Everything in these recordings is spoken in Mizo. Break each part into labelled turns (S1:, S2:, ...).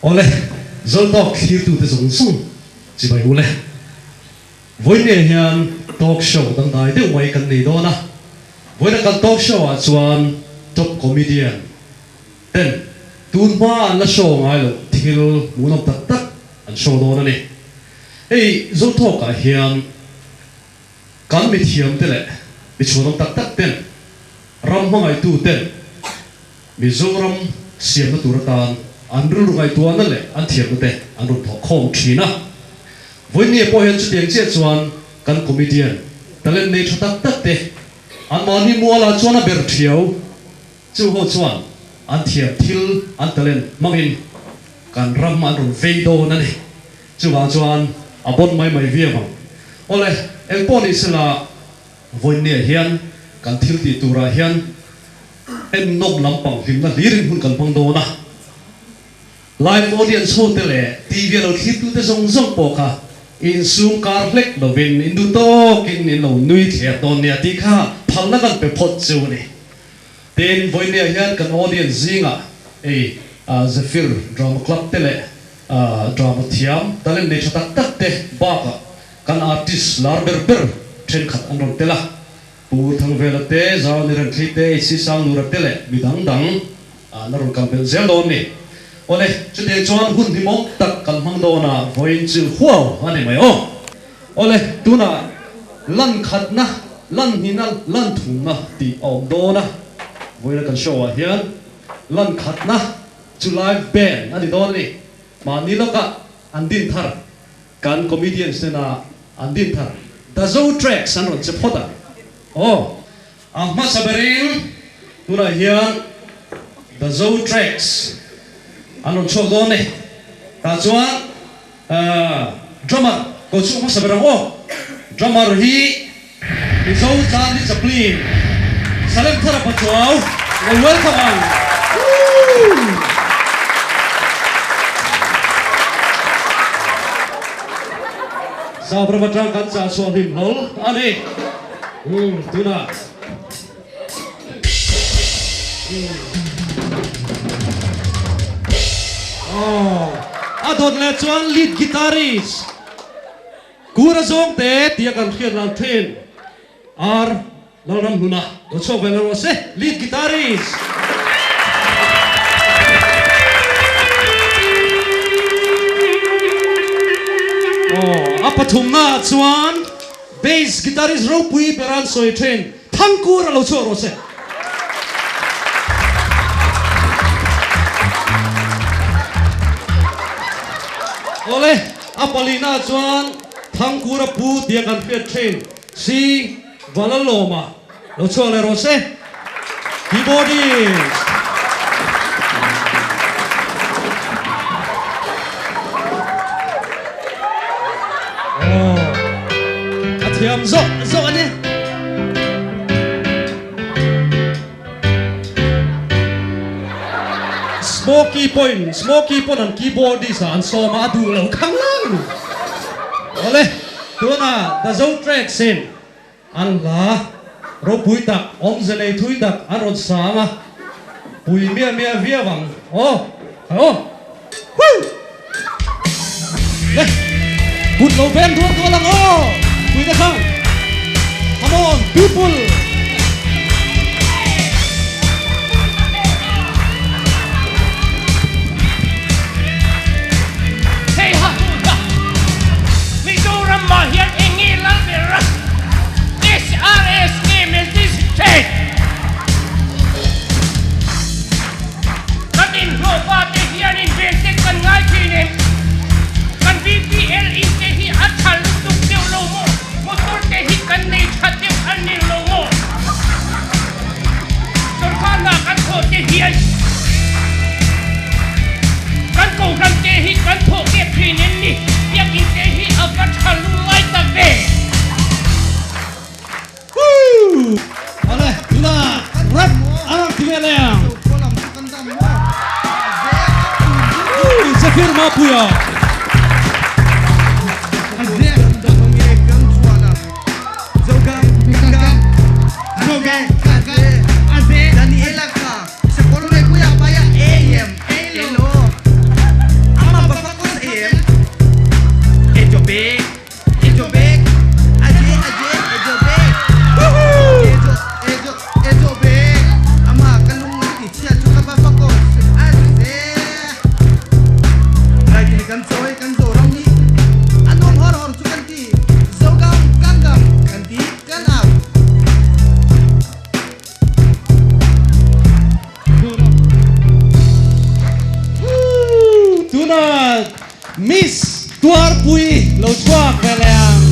S1: Awle, Zawltawk thlirtute zawng zawng chibai ule. Vawiin hian talk show dangdai deuh mai kan nei dawn a. Vawiina kan talk show ah chuan top comedian ten tun hma an la show ngai loh thil hmuhnawm tak tak an show dawn a ni. Hei Zawltawk ah hian kan mithiam te leh mi chhuanawm tak tak ten ram hmangaihtu ten Mizoram siamna tur atan an rilru ngaihtuahna leh an thiamna te an rawn thawh khawm thin a. Vawiinni pawh hian chutiang chiah chuan kan comedian talent nei tha tak tak te anmahni mualah chuan a ber thiau chu ho chuan an thiam thil an talent hmangin kan ram an rawn vei dawn a ni. Chuvang chuan a bon mai mai viau ang. Awle, engpawh ni sela vawiinniah hian kan thil tih turah hian Ennawm lampang hlimna hlirin hun kan hmang dawn a, live audience ho te leh TV a lo thlirtute zawng zawng pawh kha insum kar hlek lovin in duh tawkin in lo nui thler dawn nia tih kha phalna kan pe phawt chu a ni. Tin, vawinia hian kan audience zingah ei Zephyr Drama Club te leh drama thiam talent nei tha tak tak te bakah kan artist lar ber ber thenkhat an rawn tel a. Pu Thangvela te, Zauni Renthli te, HC Sanglura te leh mi dang dang an rawn kal belh zel dawn ni. Awle, chutiang chuan hun hlimawm tak kan hmang dawn a, vawiin chu huau a ni mai aw. Awle, tunah lan khatna, lan hnihna, lan thumna tih a awm dawn a, vawiina kan show ah hian lan khatna chu live band a ni dawn a ni. Mahni lawkah an din thar. Kan comedians tena an din thar The Zo Tracks an rawn che phawt a. Aw, a hmasa berin tunah hian The Zo Tracks an rawn chhuak dawn e. Tah chuan drummer ko chhuak hmasa ber ang aw. Drummer hi Mizo Charlie Chaplin, Salem Thara Pachuau lo welcome ang. Woo! Sap ram atang kan chah chhuah hlim hlawl a ni. Umm tunah. Aww a dawt leh chuan lead guitarist. Kura zawng te tia kan hriat lan thin Ar Lalramhluna lo chhuak ve lo rawh se, lead guitarist. Aw, a pathumna ah chuan bass guitarist ropui ber an sawi thin Thangkura lo chhuak rawh se. Awle, a palina chuan Thangkura pu tia kan hriat thin si Valalawma lo chhuak leh rawh se. Keyboardist. Aw, a thiam zawk zawk a ni. Smoky pawhin Smoky pawn an keyboardist ah an sawm a, a duh lo khang lang. Awle, tuna The Zo Tracks in an hla ropui tak, awmze nei thui tak an rawn sang a, pui miah miah viau ang. Aw, aw, woo! Le, kut lo veng dual dual ang aw, pui te khan. Come on, people!
S2: Hei ha hu ha! Mizoram ah hian eng nge lal ber a? SRS nge Magistrate? Kan inhlawhpa te hian inven te kan ngai thin em? Kan BPL in te hi a tha lutuk deuh lo maw? Motor te hi kan nei tha deuh a ni lo maw? Sorkar hna kan thawh te hian kan kohhran te hi kan thawh kep thin em ni? Biakinn te hi a va tha lunglai ta ve.
S1: Woo! Awle, tuna rap a rawn ti ve leh ang. Woo! Zephyr Mapuia. Tunah Miss Tuarpuii lo chhuak ve leh ang.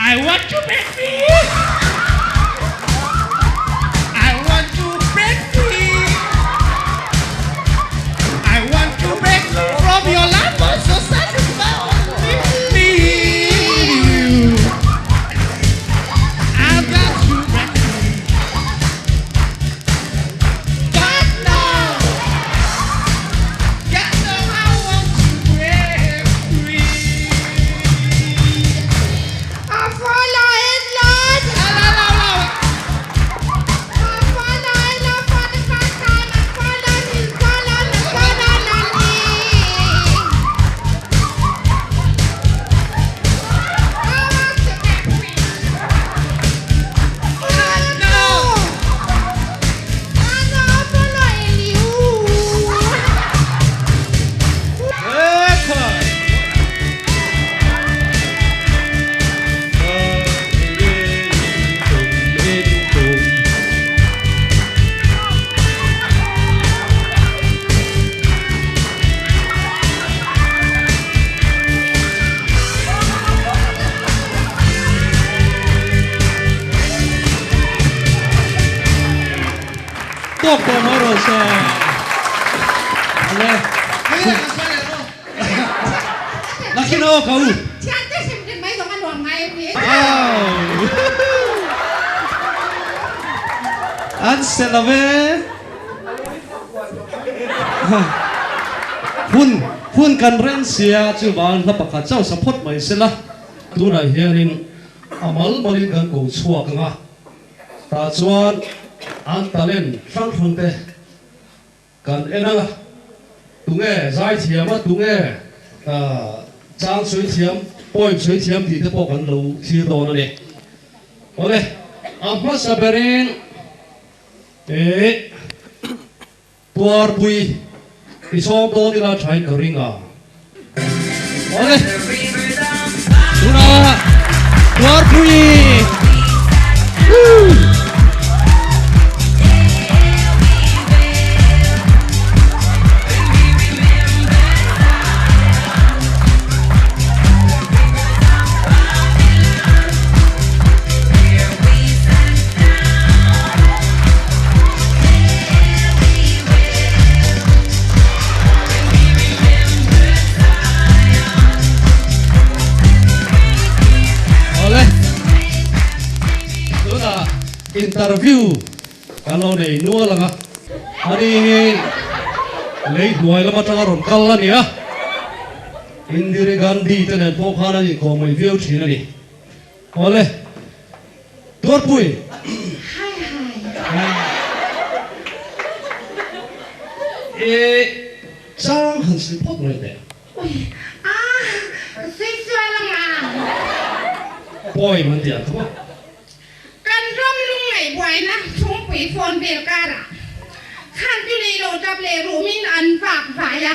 S2: I want to break free I want to break free I want to break from your life so satisfy only you I've got to break free But now God know I want to break free
S3: I follow his Lord. I follow his Lord for the first time. I follow his follow the follow me. I want to get free. I know. I know. I follow you.
S1: Tawk tawh mai rawh se. Ale. Nakin aw ka u.
S3: Thiante hrim hrim mai zawng a nuam ngai em ni?
S1: An se lo e. Hun hun kan reng sia chuvang hla pakhat chauh sa phawt mai sela. Tunah hianin a mal malin kan ko chhuak ang a, tah chuan an talent hrang hrang te Kan en a, tunge zaithiam a, tunge chang sawi thiam, poem sawi thiam tih te pawh kan lo thlir dawn a ni. Awle, a hmasa berin eh Tuarpui i sawm dawn ila thain ka ring a. Awle, tunah Tuarpui! Woo! Awle, tunah interview kan lo nei nual ang a, ani hi lei hnuai lam atanga rawn kal a ni a, Indira Gandhi te nen pawh khan an inkawm mai viau thin a ni. Awle. Tuarpui.
S3: Hai hai.
S1: E chang han sil phawt mai teh.
S3: Ui a ka sawi sual ang a.
S1: Poem an tih ang tho a.
S3: Kan ram lungngaih buaina chhungpui phone vel karah khan chu nei lo tap leh rumin an vak vai a,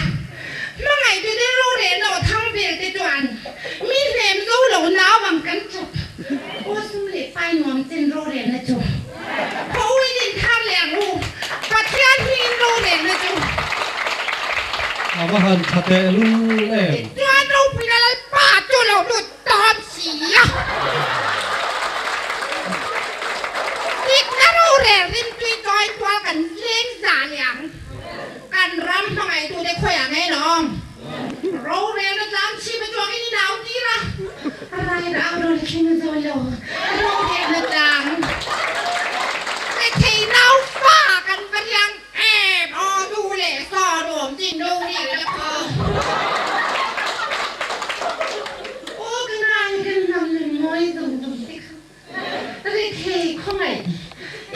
S3: hmangaih tu te rorel lo thang vel te chuan mi hnem zo lo nau ang kan chawp. Aw sum leh pai nuam chen rorelna chu khaw ui din thar leh ang u, Pathian hmingin rorelna chu.
S1: A va han tha teh lul em.
S3: Tichuan ropuina Lalpa chu lo lut Tawm sia. Dikna rorel rimtui chawi tual kan leng za liang. Kan ram hmangaihtute khawiah ngei lawm. Rorelna tlang chhip a chuangin i nau tir a. Rai rau rawn thleng a zawi lo. Rorelna tlang. Rethei nau fa kan va riang em aw nu leh sa nuam chin lo nih la kha. Aw ka ngai kan hnam nun mawi zawng zawng te kha rethei khawngaih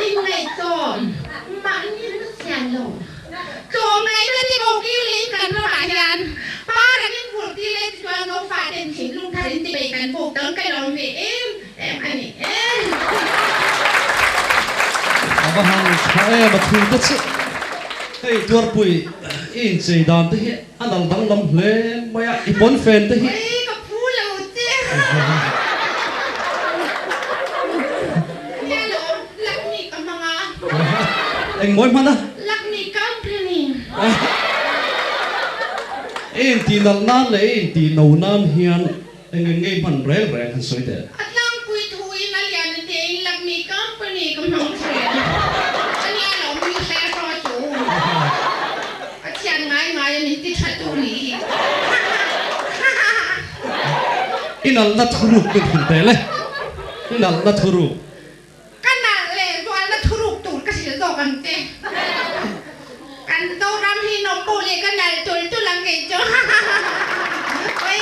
S3: inngaihtlawm mahni ram sian lo tlawmngaihna te ko kir leh in kan ramah hian pa rangin vur ti leh ti chuan zofa ten thinlung thar in tibei kan buk dang ka lawm ve em em a ni e.
S1: A va han tha em a thu te chu hei Tuarpui i inchei dan te hi A nal danglam hle mai a, i pawn fen te hi.
S3: Ui ka phu lo che. Nia lawm, Lakmi ka hmang a.
S1: Eng mawi hman a?
S3: Lakmi company.
S1: I intih nalh nan leh i intih no nan hian eng eng ngei hman reng reng han sawi teh.
S3: A tlangpui thu in a lian a te in Lakmi company ka hmang thin. A nia lawm, mi hre hraw chu. Ka thian ngai ngai a min ti tha tu nih hi.
S1: I nalhna thuruk min hrilh teh le. I nalhna thuruk.
S3: Ka nalh leh zualna thuruk tur ka hrilh zawk ang che. Kan Zoram hi nawm pawh leh ka nalh tul tul ang kei chu. Oi.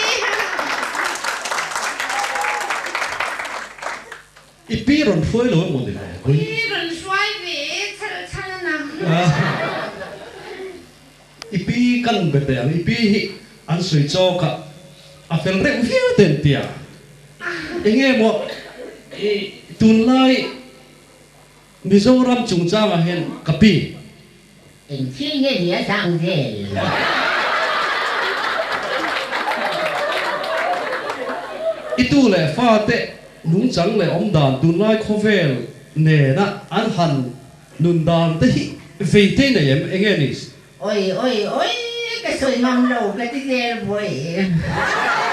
S1: I pi rawn hruai lo emaw ni le?
S3: Pi rawn hruai ve e, chal chal a nang.
S1: I pi kan be teh ang, i pi hi an sawi chawk a, a fel reuh viau te an tia. Enge maw i tunlai Mizoram chungchangah hian ka pi.
S4: Eng thil nge ni a sang zel?
S1: I tu leh fate nungchang leh awmdan tunlai khawvel nena an han nun dan te hi vei te nei em? Enge ni?
S4: Oi oi oi ka sawi ngam lo ka ti zel buai.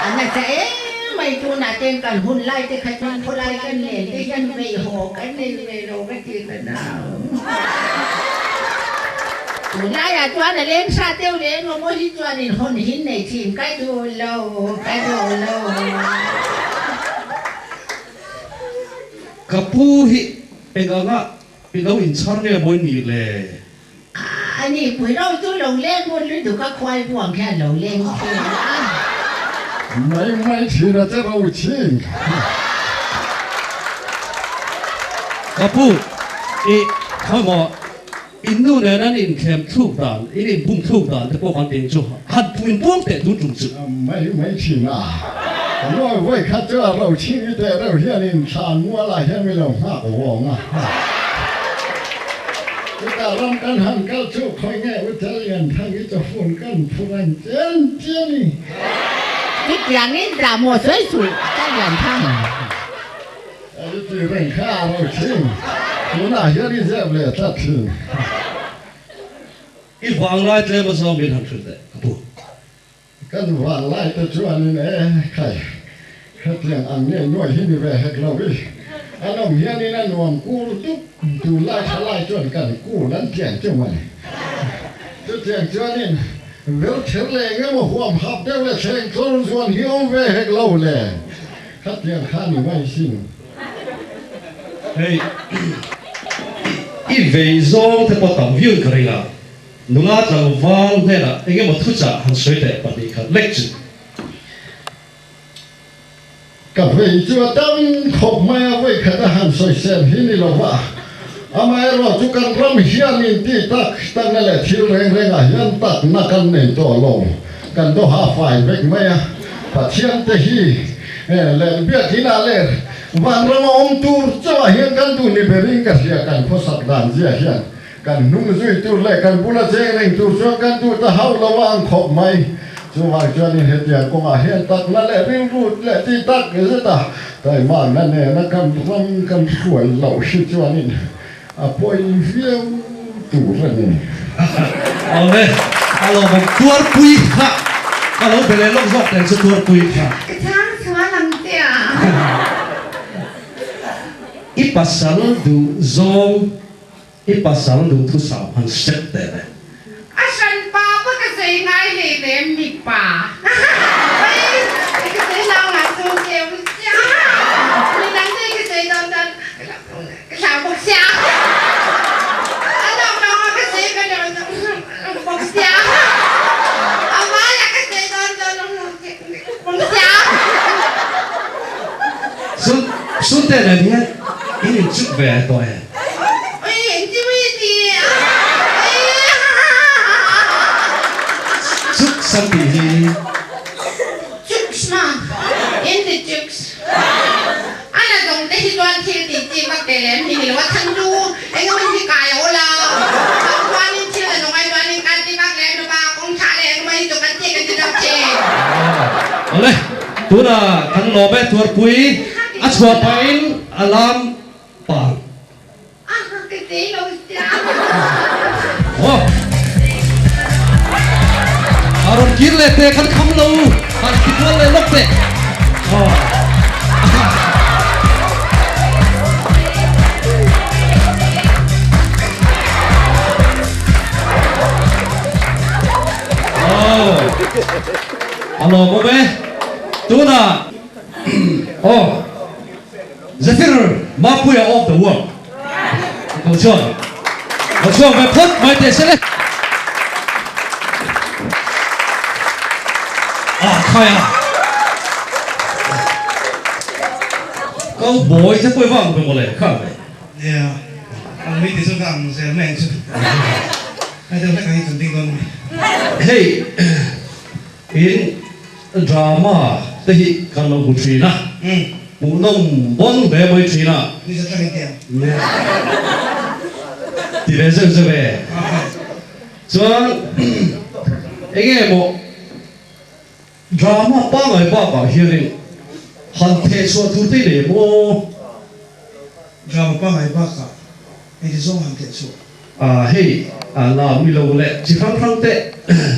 S4: A nasa em mai tunah ten kan hun lai te kha chuan khawlai kan len te hian vei haw kan nei ve lo ka ti ka nau. Tunlaiah chuan a leng hra deuh leh emaw maw hi chuan in hawn hin nei thin ka duh lo ka duh lo.
S1: Ka pu hi eng anga i lo inchhar nge mawi nih le?
S4: A ni pui ro chu lo leng ngun lutuk a khual buang hian lo leng thin a.
S5: Mai mai thin a te ro thin.
S1: Ka pu, i khawimaw in nu nen an inthlem thluk dan, in inbum thluk dan te pawh kan tih chu han puin buang teh tun tum chu.
S5: Mai mai thin a. Mawi vawi khat chu a ro chhing i teh reuh hian in thlan mual ah hian mi lo nghak vawng a. Chutah ram kan han kal chu khawi nge u Chalian thang i chawfun kan phur ang chian chian i.
S4: Chutiangin dah maw sawi suh Chalian thang.
S5: I ti reng kha a ro chhing. Tunah hian i zep leh tlat thin.
S1: I vanglai tlem a zawng in han hrilh leh ka pu.
S5: Kan vanglai te chuanin e khai hetiang ang ngei nuai hi ni ve hek lo i a nawm hianin a nuam kul dup tunlai thalai chuan kan kul an tiang chu mai. Chutiang chuanin vil thir leh eng emaw huam hap deuh leh thleng tlawr zuan hi awm ve hek lo le. Khatiang kha ni mai sin.
S1: Hei i vei zawng te pawh tam viau in ka ring a, nula tlangval hnenah eng emaw thuchah han sawi teh 2 khat lek chu.
S5: Ka vei chu a tam khawp mai a, vawikhat a han sawisel hi ni lo va. Amaherawh chu kan ram hianin ti tak takna leh thil reng rengah hian takna kan nei tawh lo. Kan dawha a fai vek mai a, Pathian te hi leh biakinah leh vanrama awm tur chauhah hian kan duh ni berin ka hria, kan khawsak dan zia hian Kan hnung zui tur leh kan bula cheng reng tur chuan kan duh ta hauh lo a ang khawp mai. Chuvang chuanin hetiang kawngah hian takna leh rilru leh ti tak zet a taimakna nena kan ram kan hruai loh hi chuanin a pawi viau tur a ni.
S1: Awle, a lawmawm tuarpui kha ka lo be leh lawk zawk teh chu tuarpui kha.
S3: Ka chhang sual ang che a.
S1: I pasal duh zawng. I pasal duhthusam han step teh le.
S3: A hran pa pa ka zei ngai hlei lem mipa Oi ka zei nau lah chu keu sia midang te ka zei dawn chuan ka hlau bawk sia a lawk lawk a ka zei ka dawn bawk sia a vai a ka zei dawn chuan bawk sia.
S1: Sun Sunte nen hian in inchuk ve tawh em? Chuk san tih hi.
S3: Chuks ma in ti chuks. A na zawng te hi chuan thil tih chi vak leh lem hi ni lo a chhan chu eng emaw hi kai a awl a chang chuanin thil a zawng ai chuanin kan ti vak lem lo va kawng thlah leh eng emaw hi chu kan ti kan ti deuh thin.
S1: Awle tunah kan lawm e Tuarpui a chhuah pahin a lam Pang. Aw. A rawn kir leh teh kan kham lo han ti kual leh lawk teh. Aw. Aw. A lawmawm e. Tunah aw. Zephyr Mapuia of the world ko chuan lo chhuak ve phawt mai teh se le. Ah khai a. Cowboy te pawh i vang ve mawle kha ve.
S6: Yeah, ang mi ti chu ka ang zel mai ang chu. Hei deuh hlek ang hi kan ding dawn a mi.
S1: Hei in Drama te hi kan lo hmu thin a, hmuhnawm bawn hle mai thin a. Ti ve zeuh zeuh e. Chuan enge maw drama pangngai bakah hianin han thehchhuah tur te i nei maw?
S6: Drama pangngai bakah engti zawng han thehchhuah?
S1: Hei la mi lo leh chi hrang hrang te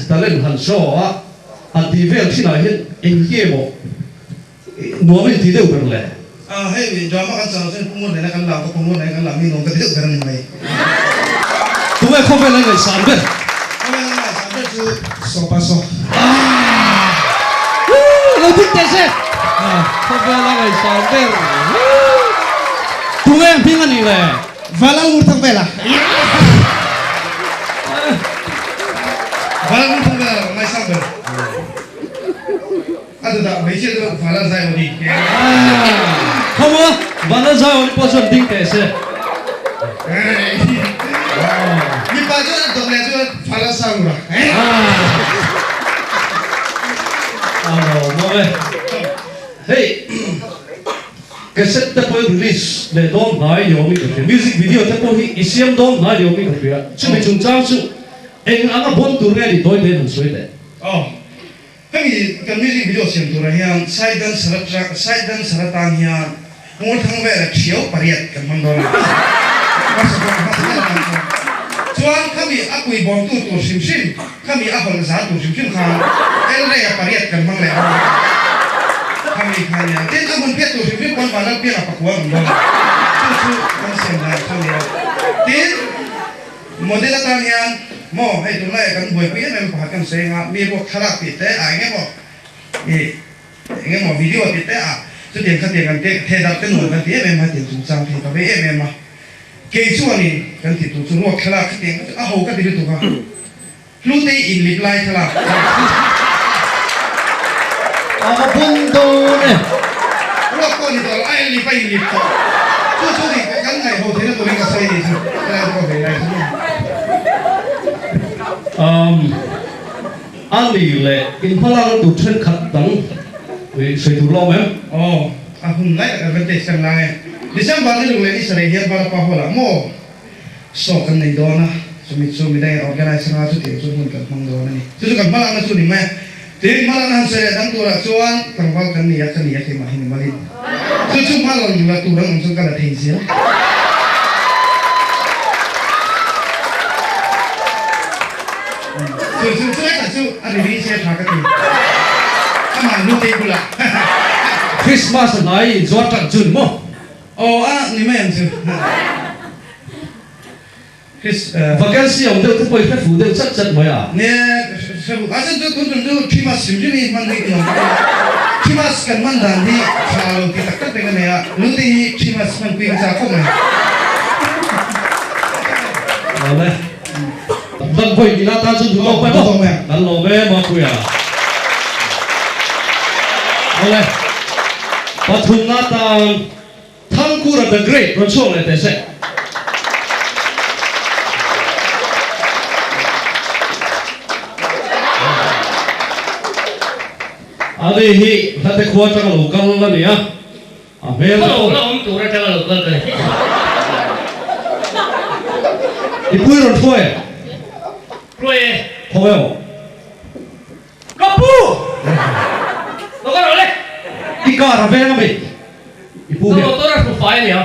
S1: talent han show a han tih vel thin ah hian eng nge maw nuam in ti deuh ber le?
S6: Hei drama kan chang chuan Pu Ngunhlena kan lam ka Pu Ngunhlena kan lam hi nuam ka ti deuh ber a ni mai.
S1: Tunge khawvel a ngaihsan ber?
S6: Khawvel a ngaihsan ber chu Sopa saw.
S1: Lo dik teh se. Khawvel a ngaihsan ber. Tunge hming a nih le?
S6: Vala ngur thang vela. Vala ngur thang vela ngai sang ber. A tu dah hmeichhia chu vala zai awni.
S1: Khawma vala zai awni pawh chuan ding teh se.
S6: Mipa chuan a dawt leh chuan vala sang ura.
S1: Alo maw e. Hei. Cassette te pawh i release leh dawn hnai ni awmin ka hria, music video te pawh hi i siam dawn hnai ni awmin ka hria, chumi chungchang chu eng anga bawn tur nge ni tawi tein han sawi teh.
S6: Aw, hemi kan music video siam turah hian side dancer atang side dancer atan hian Ngurthang vela thiau pariat kan hmang dawn a, hmasa bawk hmasa ber atan chuan chuan khami a kui bawmtu tur hrim hrim khami a hawlh za tur hrim hrim khan Elrey-a pariat kan hmang leh dawn a, khami kha nia. Tin, a hmun phiat tur hrim hrim pawn Vanlalpianga pakua kan dawn a, chu chu kan siam dan chu a ni a. Tin, model atan hian maw hei tunlaiah kan buaipui em em pakhat kan sawi anga mi ruak thlalak tih te ah eng emaw ih eng emaw video tih te ah chutiang khatiang kan teh theh darh te nuam kan ti em em a hetiang chungchang thei ka vei em em a. Kei chuanin kan tih tur chu ruak thlalak khatiang kha chu a ho ka ti lutuk a. Hlutei inlip lai thlalak
S1: A va bun dawn e.
S6: pawh ni tawh lo, a inlip a inlip tawh. Chu chu ni kan ngaihho theihna turin ka sawi ni chu, helai te pawh vei lai chu.
S1: Um, a ni leh inhmalakna tur thenkhat dang sawi tur la awm em?
S6: Aw, a hun lai tak advantage kan la e. December ni lung leh ni sarei hian Vanapa Hall ah maw show kan nei dawn a, chumi chu midangin organise anga chutiang chu hmun kan hmang dawn a ni. Chu chu kan hmalakna chu ni mai a. Tin, hmalakna han sawi leh dang turah chuan tlangval kan ni a, ka ni a keimah hi ni malin. Chu chu hma rawn la tur an awm chuan ka la thei zel. Chu chu chu lai tak chu a release se tha ka ti. Amah nu tei bulah.
S1: Christmas a hnai inzuar tan chu ni maw?
S6: Aw a ni mai ang chu.
S1: Vacancy awm deuh te pawh i hre fuh deuh chat chat mai a.
S6: Nia, hre fuh. A chan chu tun tum chu Christmas hrim hrim hi hman hi nuam ka ti a. Christmas kan hman dan hi tha lo ti tak tak reng a nei a, Lute hi Christmas hmanpui ka chak khawp mai.
S1: Awle. Dam vawi ni la tan chuan duh tawk mai maw? Kan lawm e Mapuia. Awle. Pathumna tan. Thangkura the Great rawn chhuak leh teh se. Ani hi hlate khua atanga lo kal a ni a, a hmel te pawh.
S2: Khawlo la awm tur atanga lo kal ka ni.
S1: I pui rawn hruai e.
S2: Hruai e.
S1: Khaw emaw.
S2: Ka pu! Lo ka rawh le.
S1: I car a veng a mi? I pu hian.
S2: Ka motor a hru fai a nia.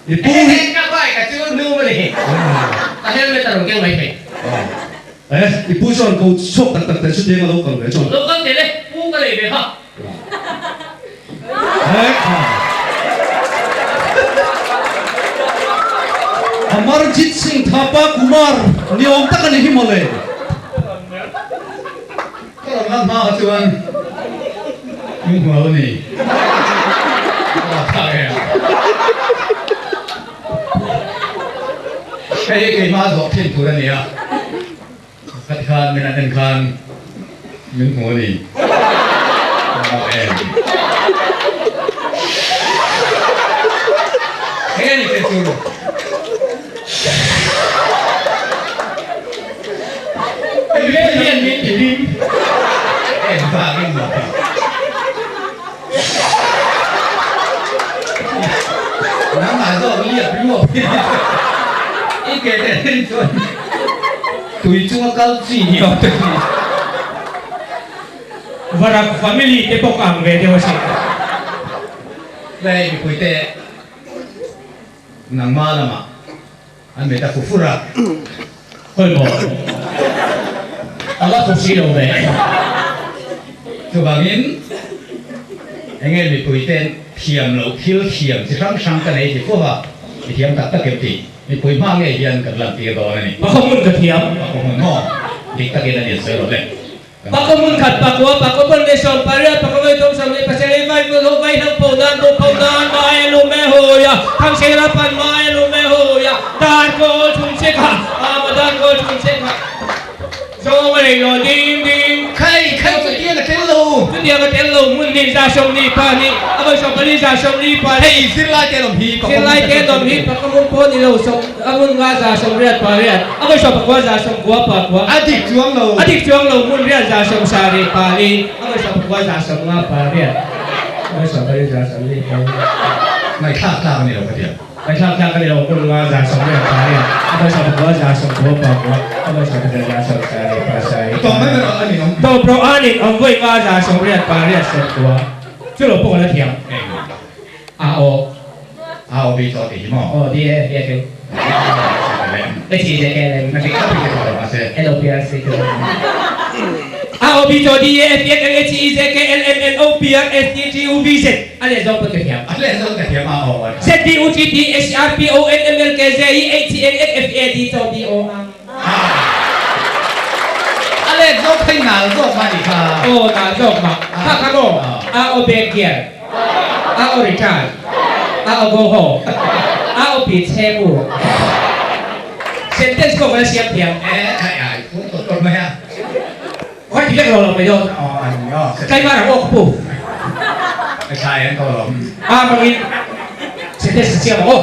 S1: I pu hi.
S2: Ka bike a chu hnum a ni. Ka helmet a rawn keng mai thei.
S1: E, i pu chuan ko chhuak tak tak teh chu tiang a lo kal ve chuan.
S2: Lo kal teh le, pu ka nei ve kha.
S1: He kha. Amarjit Singh Thapa Kumar ni awm tak a ni hi mawle.
S7: Ka rawn lan hma kha chuan min hmu lo a ni. Aw tha em. Hei hi keimah zawh thin tur a ni a. Khat khan min an en khan min hmu a ni. Aw em. Eng a ni teh chu?
S2: Hmel hian min ti hlim.
S7: En vangin maw? Nangmah zawk liak luap hi i ke te then chuan tui chunga kal chi ni awm tak ni.
S2: Varak family te bawk ang ve deuh asin.
S7: Hei mipui te nangmah lamah an mit a fu fur a.
S2: Khawi maw? A la fu si lo ve.
S7: Chuvangin enge mipui ten thiam loh thil thiam chi hrang hrang ka nei ti fo va, i thiam tak tak em tih mipui hma ngei hian kan lantir dawn a ni.
S2: Pakhaw hmun ka thiam.
S7: Pakhaw hmun maw? Dik takin a ni an sawi rawh le.
S2: Pakhaw hmun khat, pakua, pakhaw pawn leh 18, pakhaw vawi thum 27, vai hlo vai hlo pho nan bu pho nan mai lu me hu ya, thang seng ra pan mai lu me hu ya, dar kawl chhun che kha, ama dar kawl chhun che kha. Zawng a rei lo ding ding.
S7: Khai khai chutiang a tel lo.
S2: Chutiang a tel lo hmun nih 140 pa nih a vawi 14 140 pa nih.
S7: Hei zirlai te lawm hi pakhaw
S2: Zirlai te lawm hi pakhaw hmun pawh ni lo sawm a hmun nga 188 a vawi 19 90 pakua.
S7: A dik chuang lo.
S2: A dik chuang lo hmun riat 74 a vawi 9 58 a vawi 14 140 pali.
S7: Ngaihthlak tlak a ni lo ka ti a.
S2: Ngaihthlak tlak a ni lo, hmun nga 188, a vawi 9 90 pakua, a vawi 19 77.
S7: Tawp mai rawh a ninawm.
S2: Tawp rawh a ninawm vawi nga 88 90. Chu lo pawh ka la thiam.
S7: A aw A aw bi chaw tih hi maw?
S2: Aw D A F E Q H E J K L M
S7: Na dik tak hi ka tha lo mahse.
S2: N O P R C Q A O B chaw D A F E L H E J K L M N O P R S T G U V Z A leh zawng pawh ka thiam.
S7: A leh zawng ka thiam a aw a tha.
S2: Z B U G T H R P O N M L K J E H N F F A D chaw D O A.
S7: A leh zawng phei nal zawk mah nih kha.
S2: Aw nal zawk mah. Kha kha maw? A aw back gear. A aw recharge. A aw go ho. A aw pi che bu. Sentence pawh ka la siam thiam.
S7: E ai ai phung tawt tawt mai a.
S2: Khawi ti vek lo lo mai dawn.
S7: Aw a ni aw.
S2: Tlaivar ang aw ka pu.
S7: Thlai an ko lawm.
S2: A hmangin sentence ka siam ang aw.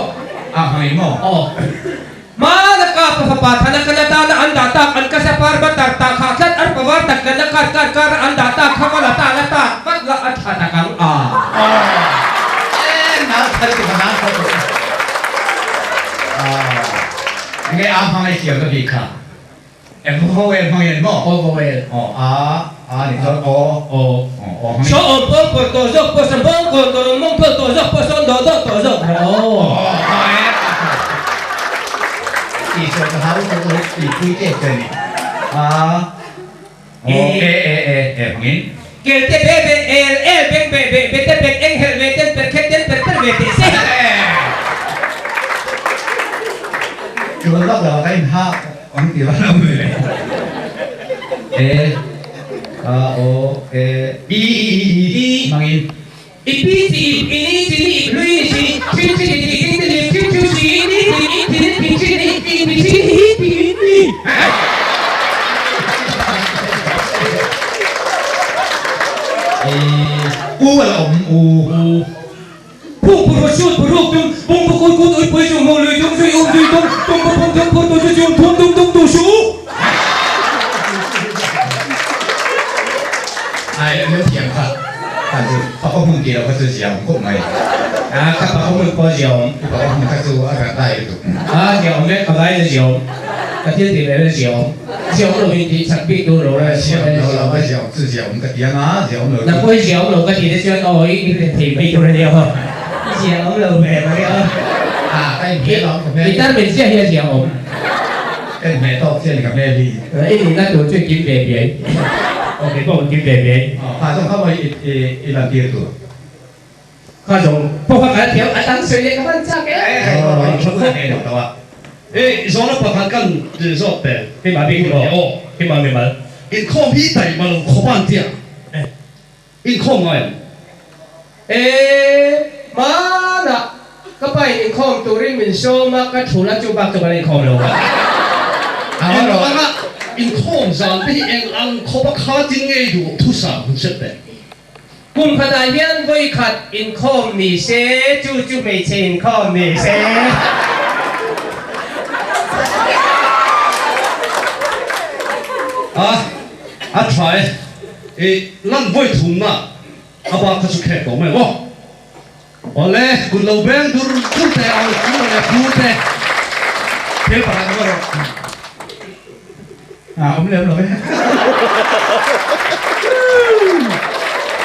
S7: A hmangin maw?
S2: Aw. Hmana ka pa fapa thana ka la tana an dah tak an ka sa par ba tar ta kha tlat ar pa var tak ka la kar kar kar a an dah tak kha ka la ta la ta vat la a tha tak ang a.
S7: Eh nau thar ti ka nau thar tu. Nge a hmangaih thiam ka bik kha. Eng vowel hmang in maw?
S2: Aw vowel.
S7: Aw a a nih chuan aw.
S2: Aw.
S7: Aw hmang in.
S2: Saw awm pawl pawr tawh zawk pawh sa bawng kawn tawh rawn mawng tawh tawh zawk pawh sawn dawh dawh tawh zawk rawh aw.
S7: Aw aw e. Tih sawi ka hau tawh tawh hi tih pui tep che ni. A aw e e e e hmang in.
S2: Kel te be be el el beng be be be te bet eng helh ve ten per khet ten per per ve teh se.
S7: Tul vak lo a ka in hak ang ti vak lo mi le. E a o e i i i i i hmang in.
S2: I pi chi ip i ni chi ni ip lui ni chi chi chi ni chi ding ti lip chiu chiu chi i ni chi i chi ni chi chi ni chi pi chi hi pi ni.
S7: I u a la awm u.
S2: U. Phung pu ru chut pu ruk tum pung pu kut kut ui pui chung mu lui tung zui um zui tum tum pu pung tum pu tu chu chum thum tum tum tu su.
S7: Ai an lo thiam kha kha chu papa hmun tih loh kha chu zia awm khawp mai.
S2: A kha papa hmun pawh zia awm.
S7: I papa hmun kha chu a rat lai lutuk.
S2: A zia awm e, ka vai na zia awm. Ka thil tih leh na zia awm. Zia awm lovin tih chak bik tur lo la
S7: zia awm lo lo a zia awm chu zia awm ka ti anga zia awm lo chu.
S2: Nang pawh hi zia awm lo ka tih te chuan aw i rin thei mai tur a nia aw. I zia awm lo ve mai aw.
S7: A ka inhmeh lawm ka hmel.
S2: I tarmit chiah hi a zia awm.
S7: Ka inhmeh tawk chiah a ni ka hmel hi.
S2: I nihna tur chu i kim ve biai. Aw kei pawh ka kim ve biai.
S7: Aw kha zawng kha maw i i lan tir tur.
S2: Kha zawng pawh kha ka la thiam a tang sawi leh ka hman chak e.
S7: Aw tha khawp mai lo a.
S1: E zawhna pakhat kan zawt teh.
S2: Keimah bik maw?
S1: Aw.
S2: Keimah mimal.
S1: Inkhawm hi taih ma lo khawp a an tia. Inkhawm ngai ang.
S2: E hmanah ka pa in inkhawm turin min sawm a, ka thul a, chu bak chu ka la inkhawm lo a.
S1: Eng anga inkhawm zan te hi eng ang khawp a kha tin ngei duh thusam hun set teh.
S2: Kum khatah hian vawi khat inkhawm ni se, chu chu hmeichhe inkhawm ni se.
S1: A, a tha e. I lan vawi thumna a bak kha chu khek tawh mai maw? Awle, kut lo beng dur dur teh ang pu leh pu te thil pakhat awm erawh
S7: a awm lem lo e.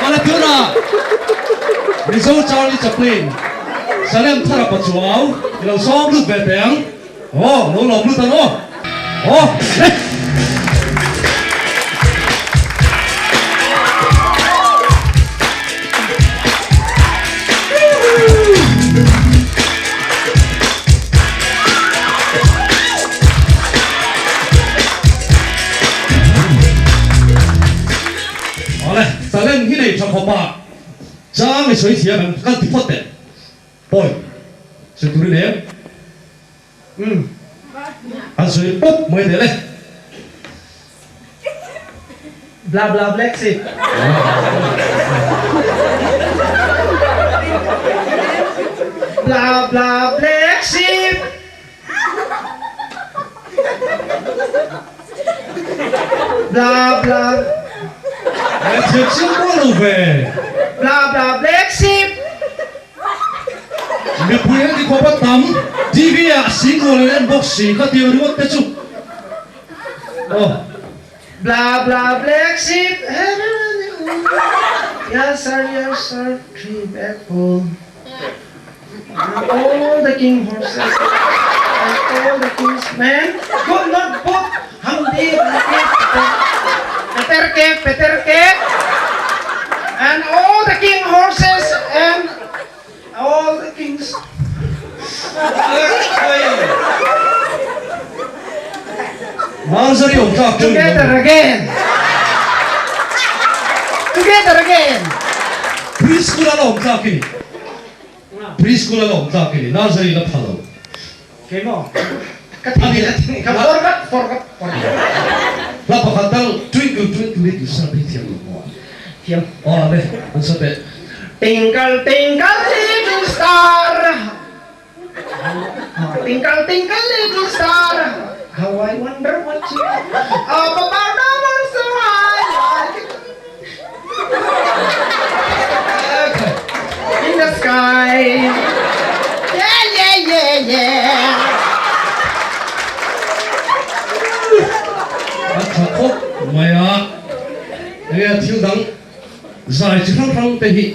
S1: Awle tunah Mizo Charlie Chaplin Salem Thara Pachuau i lo sawm lut ve teh ang. Aw, lo lawm lut ang aw. Aw, le. Awle, talent hi nei tha khawp a, chang i sawi thiam em, kan ti phawt teh. Pawi, sawi tur i nei em? Umm, an sawi pawp mai teh le.
S6: Bla bla black sheep. Bla bla black sheep. Bla bla.
S1: Thiam chiang pawh lo ve.
S6: Bla bla black sheep.
S1: Mipui heti khawp a tam TV ah single in en bawk si kha tiang ringawt te chu aw.
S6: Bla bla black sheep Yes sir yes sir tree bag full All the king horses and all the king's men could not put Humpty Dumpty Peter cake Peter cake and all the king horses and all the kings
S1: Nursery awm tlak chu
S6: Together again Together again
S1: Preschool a la awm tlak i ni Preschool a la awm tlak i ni Nursery la pha lo.
S6: Keimah ka thei ka thei ka forgot forgot forgot.
S1: Hla pakhat tal Twinkle Twinkle Little Star hi thiam lo maw?
S6: Thiam.
S1: Aw le an sa teh.
S8: Tinkle tinkle little star Tinkle tinkle little star How I wonder what you are Up above the world so high In the sky Yeah yeah yeah yeah
S1: A tha khawp mai a, enge thil dang zai chi hrang hrang te hi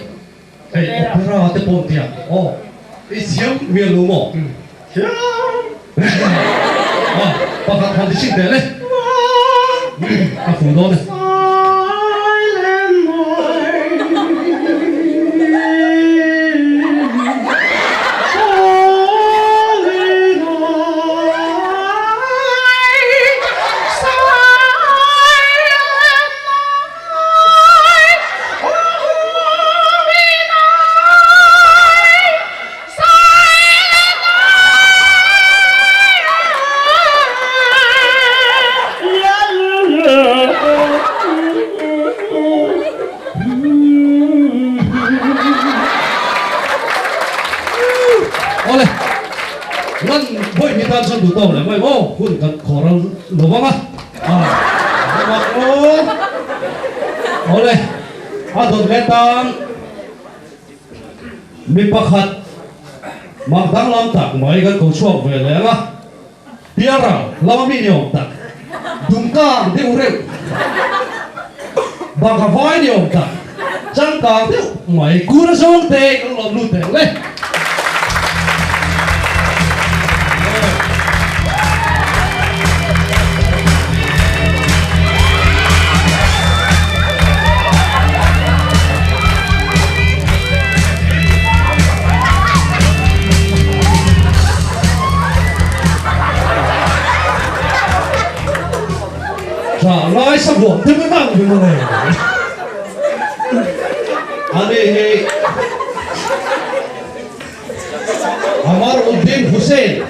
S1: hei opera te pawh tia aw i thiam mial lo maw?
S5: Thiam!
S1: Aw pakhat han ti chhin teh le, ka fuh dawn e. Awle, lan vawi hnih tan chuan duh tawk leh mai maw? Hun kan khawhral lo vang a. Awle, a dawt leh tan mi pakhat mak danglam tak mai kan ko chhuak ve leh ang a, Piara lama mi ni awm tak, Dumkang deuh reuh, Bangha vai ni awm tak, Changkang deuh mai, Kura zawng te kan lawm lut teh le. Tha lai sa vuak te mai vang ve mawle. Ani hi Amar Uddin Hussain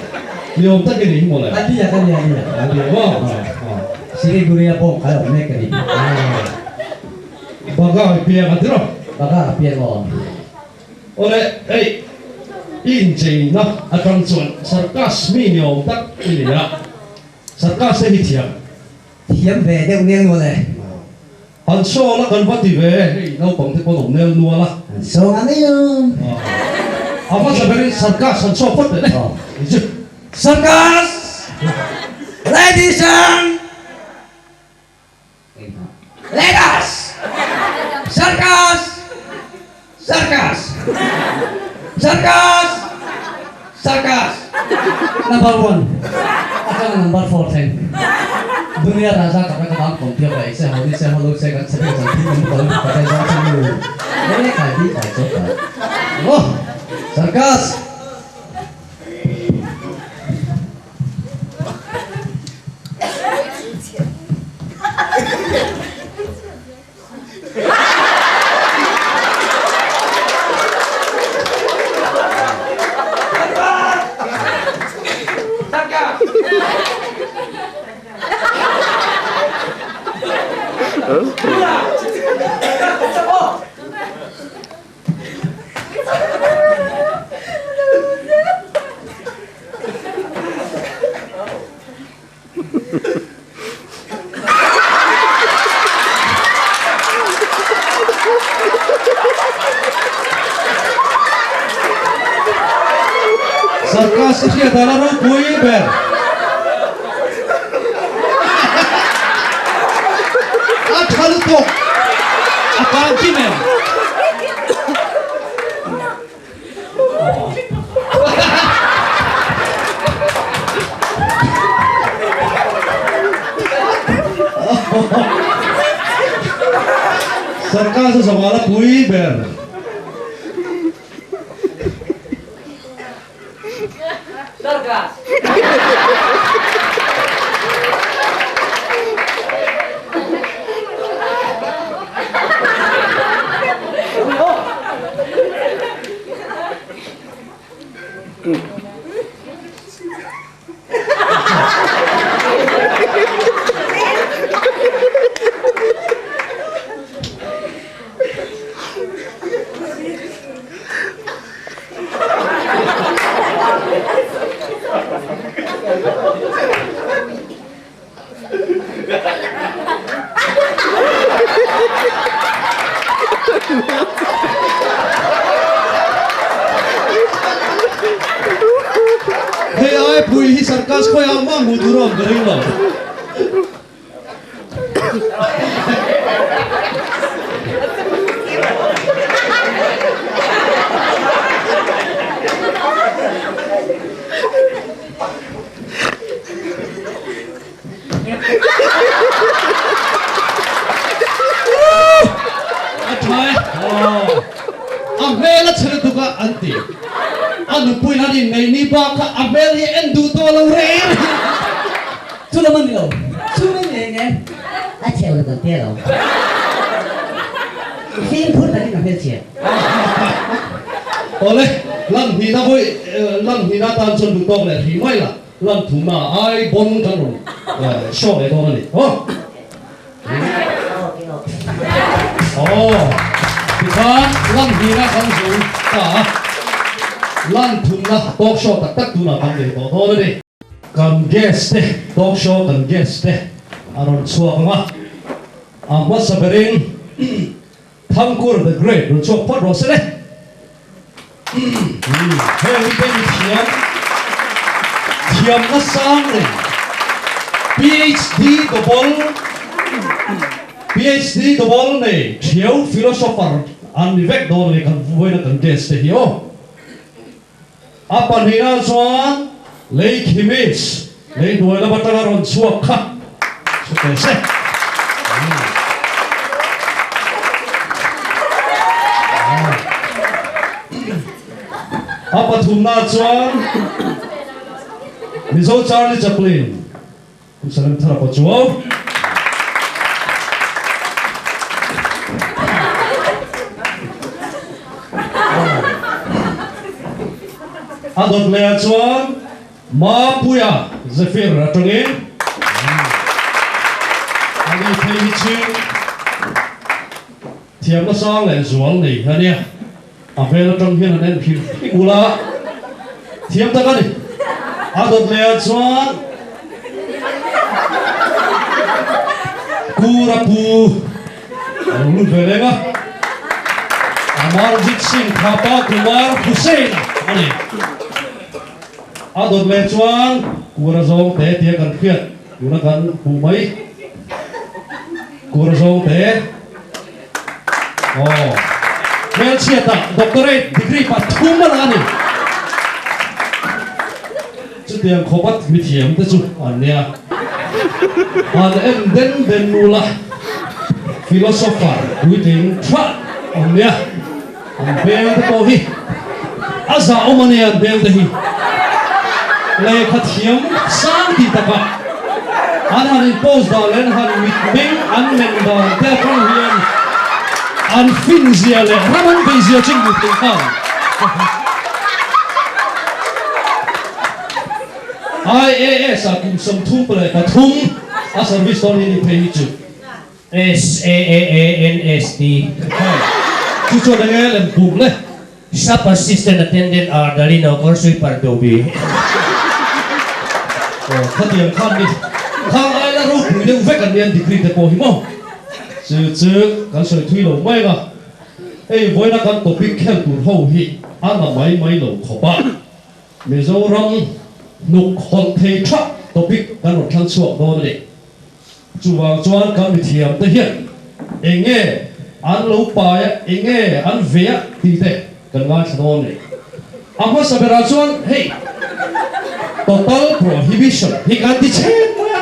S1: ni awm tak i ni hi mawle.
S7: A nia ka nia nia.
S1: A nia maw?
S7: Siliguri a bawng khai awm mek ka ni.
S1: Baga i piang a tiraw?
S7: Baga a piang aw.
S1: Awle, hei i incheina atang chuan Sarkas mi ni awm tak i ni a, Sarkas te hi thiam.
S7: Thiam ve deuh nel nual e.
S1: Han sawn a kan va ti ve, hei naupang te pawn awm nel nual a.
S7: Han sawn a mai lo.
S1: A hmasa berin Sarkas han saw phawt leh le. Chu.
S7: Sarkas! Ladies and. Let us! Sarkas! Sarkas! Sarkas! Sarkas! Number one atanga number four thleng Dunia Raja ka ka dang kawm thiam lai se ho ni se ho lo se kan chhe chan thi kan kal ka tai zong chen lu e kai bi kai chot kai oh Sarkas!
S1: Sarkas i hriat dan a ropui ber. A tha lutuk a kang kim em? Sarkar chu zawala pui ber.
S2: Sarkar.
S1: hi circus khawi ah mah hmuh tur a awm ka ring lo. A tha e. A hmel a chhe lutuk a an ti. A nupui han inneih ni bak kha a hmel hi en duh tawh lo reng reng.
S7: Chu lam a ni lo. Chu mai ni eng e.
S4: A chhe lo kan tia lo. Fimkhur takin a hmel chhia.
S1: Awle, lan hnihna vawi lan hnihna tan chuan duh tawk leh hrih mai la. Lan thumna ai bon kan rawn show leh dawn a ni. Aw. Aw. Tikhan lan hnihna kan zo ta a. Lan thumna talk show tak tak tunah kan nei tawh dawn a ni. Kan guest te, talk show kan guest te a rawn chhuak ang a. A hmasa berin Thangkur the Great rawn chhuak phawt rawh se le. Heng hi te mi thiam, thiamna sang reng, PhD double, PhD double nei thiau philosopher an ni vek dawn a ni kan vawiina kan guest te hi aw. A pahnihna chuan lei khimis, lei hnuai lam atanga rawn chhuak kha chu teh se. A pathumna chuan Mizo Charlie Chaplin. Pu Salem Thara pawh chu a dawt leh ah chuan Mapuia Zephyr atangin a ni phei hi chu thiamna sang leh zual nei a nia. A hmel atang hian an en hrim hrim ula, thiam tak a ni. A dawt leh ah chuan Kura pu a lo lut ve leng a, Amarjit Singh Thapa Kumar Hussain a ni. A dawt leh chuan Kura zawng te tia kan hriat tuna kan hmuh mai Kura zawng te. Aw. Hmelchhiatah doctorate degree pathum a la a ni. Chutiang khawpa mithiam te chu an nia. An en den den nula philosopher puitling tha an nia. An hmel te pawh hi a zah awm a nia an hmel te hi. Lehkha thiam sang tih takah an han in post dan leh an han mitmeng an men dan te atang hian an fin zia leh ram an bei zia chu hmuh theih nghal. IAS ah kum 33 a service dawn hi ni phei hi chu.
S2: SAAANST.
S1: Khai, chu chuan enge lem buk le?
S2: Shop Assistant Attendant R Dalino kawr sui par Dobi.
S1: Aw, khatiang khan ni khang ai la ropui deuh vek an nia degree te pawh hi maw? Chu chu kan sawi thui lo mai ang a, hei vawiina kan topic khel tur ho hi a na mai mai lo khawp a, Mizoram hnuk hawlh thei tha topic kan rawn thlang chhuak dawn a ni. Chuvang chuan kan mithiam te hian eng nge an lo pai a, eng nge an ve a tih te kan ngaithla dawn a ni. A hmasa berah chuan hei Total Prohibition hi kan ti chhen mai a.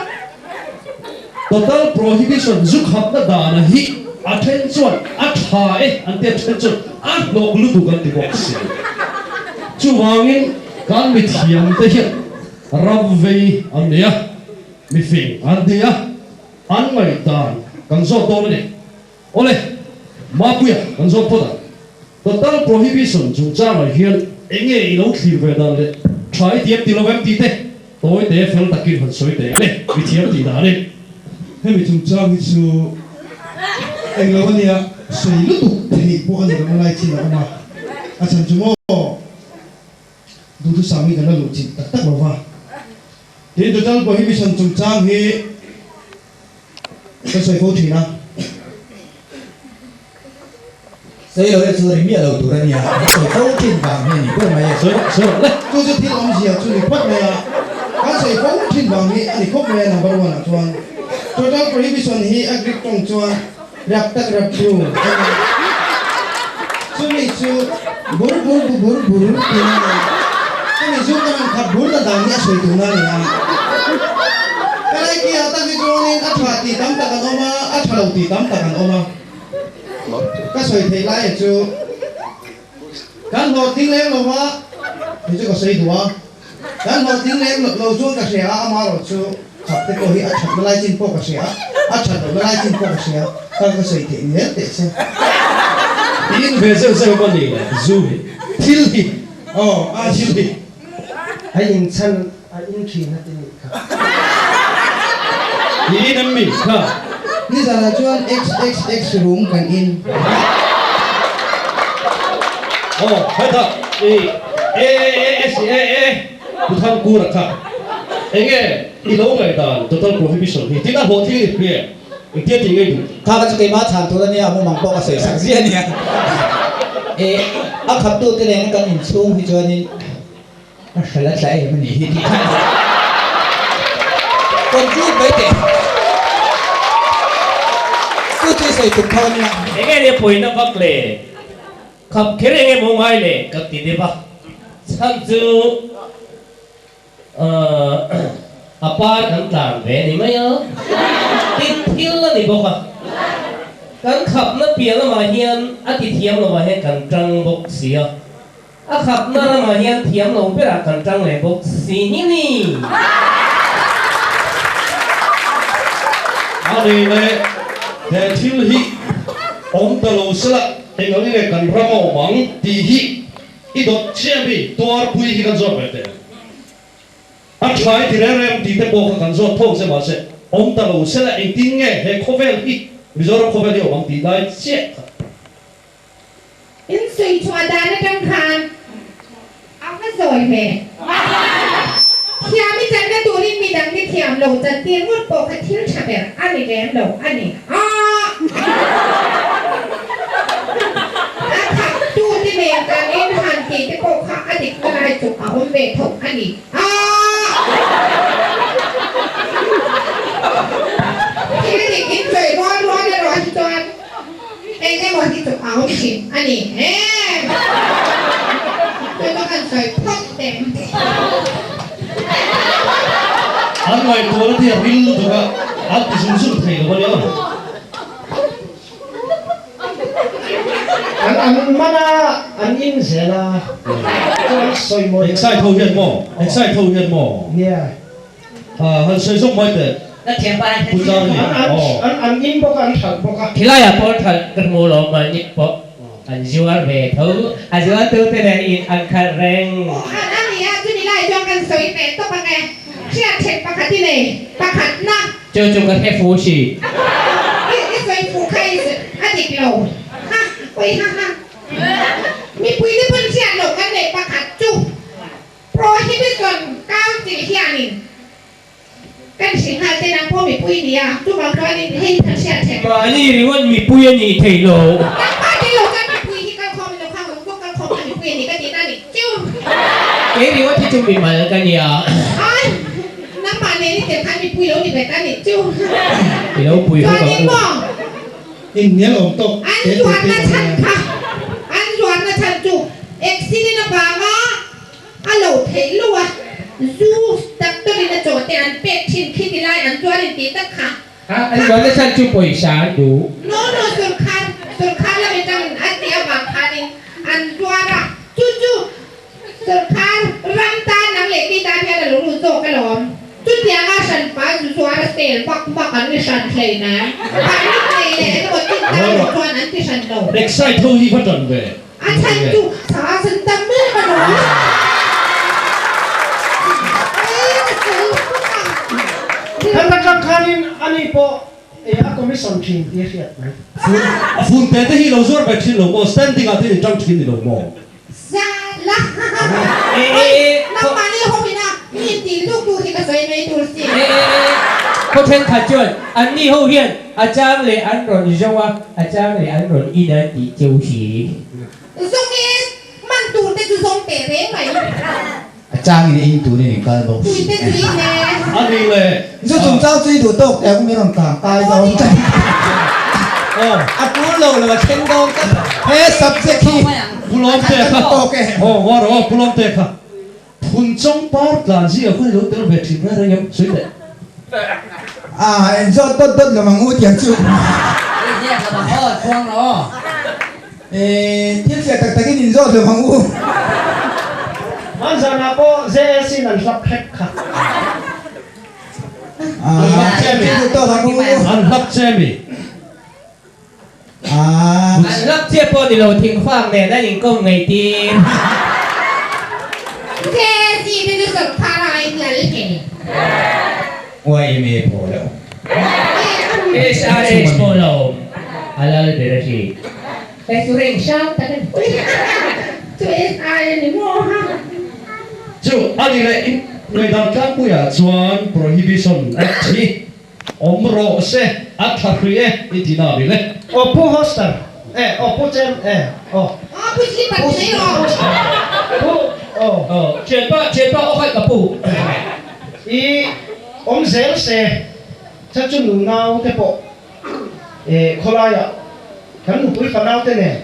S1: Total Prohibition zu khapna dana hi a then chuan a tha e an ti a, then chuan a hnawk lutuk an ti bawk si. Chuvangin kan mithiam te hian ram vei an nei a. Mifing an ti a, an ngaihdan kan zawt dawn a ni. Awle, Mapuia kan zawt phawt ang. Total Prohibition chungchangah hian eng nge i lo thlir ve dan leh tha i tiam ti lo em tih te tawi te fel takin han sawi teh le, mi thiam tih dan in.
S6: Hemi chungchang hi chu eng lo a nia, sawi lutuk theih pawh a ni lo lai chin a awm a, a chhan chu maw duhthusam hi kan la luh chilh tak tak lo va. Tin, Total Prohibition chungchang hi ka sawi fo thin a.
S9: Sawi lo e chu ri miah lo tur a nia, kan sawi fo thin vang hi a ni ber mai e.
S1: Sawi rawh, sawi rawh le.
S6: Chu chu thil awmzia chu ni phawt mai a. Kan. An sawi fo thin vang hi a ni khawp mai a number one ah chuan. Total prohibition hi a Greek tawng chuan rap tak rap bru a ni. Chumi chu bur bur bu bur bur tihna a ni. Chumi chu kan han khat bur ta dan hi a sawi tuhna a ni a. Helai ki ah tak hi chuanin a tha tih tam tak an awm a, a tha lo tih tam tak an awm a. Ka sawi theih lai chu Kan hlawhtling lem lo va, hei chu ka sawi duh a. Kan hlawhtling lem lo chuan ka hria a, amaherawh chu khap te pawh hi a thatna lai chin pawh ka hria a, a that lohna lai chin pawh ka hria, ka ka sawi theih zel teh che.
S1: In ve zeuh zeuh a ni le, zu hi, thil hi,
S6: aw a
S1: thil hi.
S8: A in chhan a in thin a ti nih kha.
S1: I in em mi kha?
S6: Nizanah chuan XXX room kan in.
S1: Aw hetah i A A A S A A Pu Thangkura kha enge i lo ngaihdan total prohibition hi tin a hlawhtling ni hria engtia tih ngei duh?
S9: Kha ka chu keimah chhan tur ania a mumang pawh ka sawi sak ziah ania. E a khaptute nen kan inchhung hi chuanin A hralh a tla em a nih hi tih khan conclude mai teh. Chu chu i sawi tum tho ania.
S2: Enge nia pawina vak le khap kher enge maw ngai le ka ti deuh a, chhan chu a par kan tlan ve a ni mai a, tin thil a ni bawk a, kan khapna piah lamah hian a ti thiam lovah hian kan tang bawk si a. A khapna ramah hian thiam lo berah kan tang leh bawk si hi ni.
S1: A nei leh he thil hi awm ta lo sela eng ang nge kan ram a awm ang tih hi i dawt chiah mi tuarpui hi kan zawt ve teh ang. A tha i ti reng reng tih te pawh kha kan zawt tho che mahse awm ta lo sela engtin nge he khawvel hi Mizoram khawvel hi awm ang tih lai chiah kha.
S3: In sawi chhuah dan atang khan a va zawi ve. Thiam i channa turin midang hi thiam lo chantir ngawt pawh kha thil tha ber a ni lem lo a ni. A khak tu te nen kan en han tih te pawh kha a dik na lai chu a awm ve tho a ni. Thil dik in sawi rual rual erawh hi chuan Eng emaw hi chu a awm thin a ni em? Chu chu kan sawi phawt teh.
S1: An ngaihtuahna te hi a ril lutuk a, an ti zung zung thei lo a nia.
S8: An an man a, an in zel a, chuan sawi mawi.
S1: Excite ho hian maw? Excite ho hian maw?
S8: Nia.
S1: Han sawi zawk mai teh.
S10: Ka thiam pa
S1: Pu Charlie. Aw.
S8: An an in bawk a, an hralh bawk a.
S10: Khilaiah pawh hralh ka hmu lo mahni pawh an zuar ve tho. A zuartu te nen in an khalh reng.
S3: Aw han a nia, chumi lai chuan kan sawi ve tawp ang e. Hriat then pakhat i nei, pakhat na.
S10: Chu chu ka hre fu si.
S3: I i sawi fu kha i a dik lo. Ha, ui ha ha. Mipui te pawn hriat loh kan nei pakhat chu. Prohibition Council hianin kan hrilh nghal te nang pawh mipui nia, chuvang chuanin hei kha hriat ṭhen.
S2: Mahni ringawt mipui a nih theih lo.
S3: Kan party lo chuan mipui hi kalkhawm in lo khang lo bawk kalkhawm kha mipui a ni ka tih na ni chiu.
S10: Kei ringawt hi chu mimal ka nia.
S3: Ai, nangmah nen i tel khan mipui lo ni vet a nih chiu.
S10: I lo pui ho
S3: Chuanin
S10: ang u.
S3: maw?
S6: Inhnial awm tawk
S3: An
S6: te te
S3: zuarna
S6: te awm
S3: chhan
S6: nia.
S3: kha, an zuarna chhan chu accident avanga a lo theih lo a, zu doctor in a chaw te an pek thin khi ti lai an zuar in tih tak kha.
S10: A, an zuarna chhan chu pawisa an duh.
S3: No no sorkar, sorkar lam atangin a tih avang khanin an zuar a, chu chu Sorkar ram tan nang leh ti tan hian a lo lut zawk alawm. Chutianga hranpa zu zuar a sel vak vak an ni hran hlei na. Permit nei leh emaw tin tan lo chuan an ti hran lo.
S1: Excite ho hi va tan ve.
S3: A chhan chu tha san tam em alawm.
S8: Kan atang khanin ani pawh Ei a commission thin tih a hriat mai.
S1: Fun fun te te hi lo zuar ve thin lo maw? Standing ah te in tang thin ni lo maw?
S3: Za la Oi nangmahni ho ina mi in tih luk tur hi ka sawi mai tur si.
S10: E e e khaw thenkhat chuan anni ho hian a chang leh an rawn zo a, a chang leh an rawn in an tih cheu si.
S3: Zawng e, man tur te chu zawng teh reng mai.
S10: A
S9: changin in turin in kal bawk si.
S3: Puite tui ne.
S1: A ni le.
S9: Zu chungchang chu i duh tawk teh ang min rawn kang kai dawn tlat.
S1: Aw.
S9: A tul lo lo a then dawn tlat. He subject hi
S1: Pu Lawmte kha. Aw ngaw rawh aw Pu Lawmte kha. Phunchawng par tlan zia khaw i lo tel ve thin reng reng em? Sawi teh.
S9: A en zawt dawt dawt lo ang u tiang chu.
S11: I ziak lo ang aw, chuang lo aw.
S9: E thil fiah tak takin in zawt lo ang u.
S8: Hman zanah pawh JAC in an hlap hrek kha.
S1: An hlap che mi. An hlap che mi.
S10: An hlap chiah pawh ni lo thingfak nen an inkawm ngei tir.
S3: JAC te chu sawrkar ah in lal he.
S9: YMA pawh lo.
S10: SRS pawh lo a lal ber a ti.
S3: Hei chu reng hrang tak a ni. Chu SI a ni maw ha?
S1: Chu a ni leh in ngaidam tlangpuiah chuan Prohibition Act hi Awm rawh se, a tha hrui e i ti na ni le.
S8: Aw Pu Hoster e, aw Pu Chem e, aw.
S3: Aw Pu Slipper ti mai rawh.
S8: Pu aw.
S10: Aw thianpa thianpa aw khaih ka pu.
S8: I awm zel se, cha chu nunau te pawh e khawlaiah kan nupui fanau te nen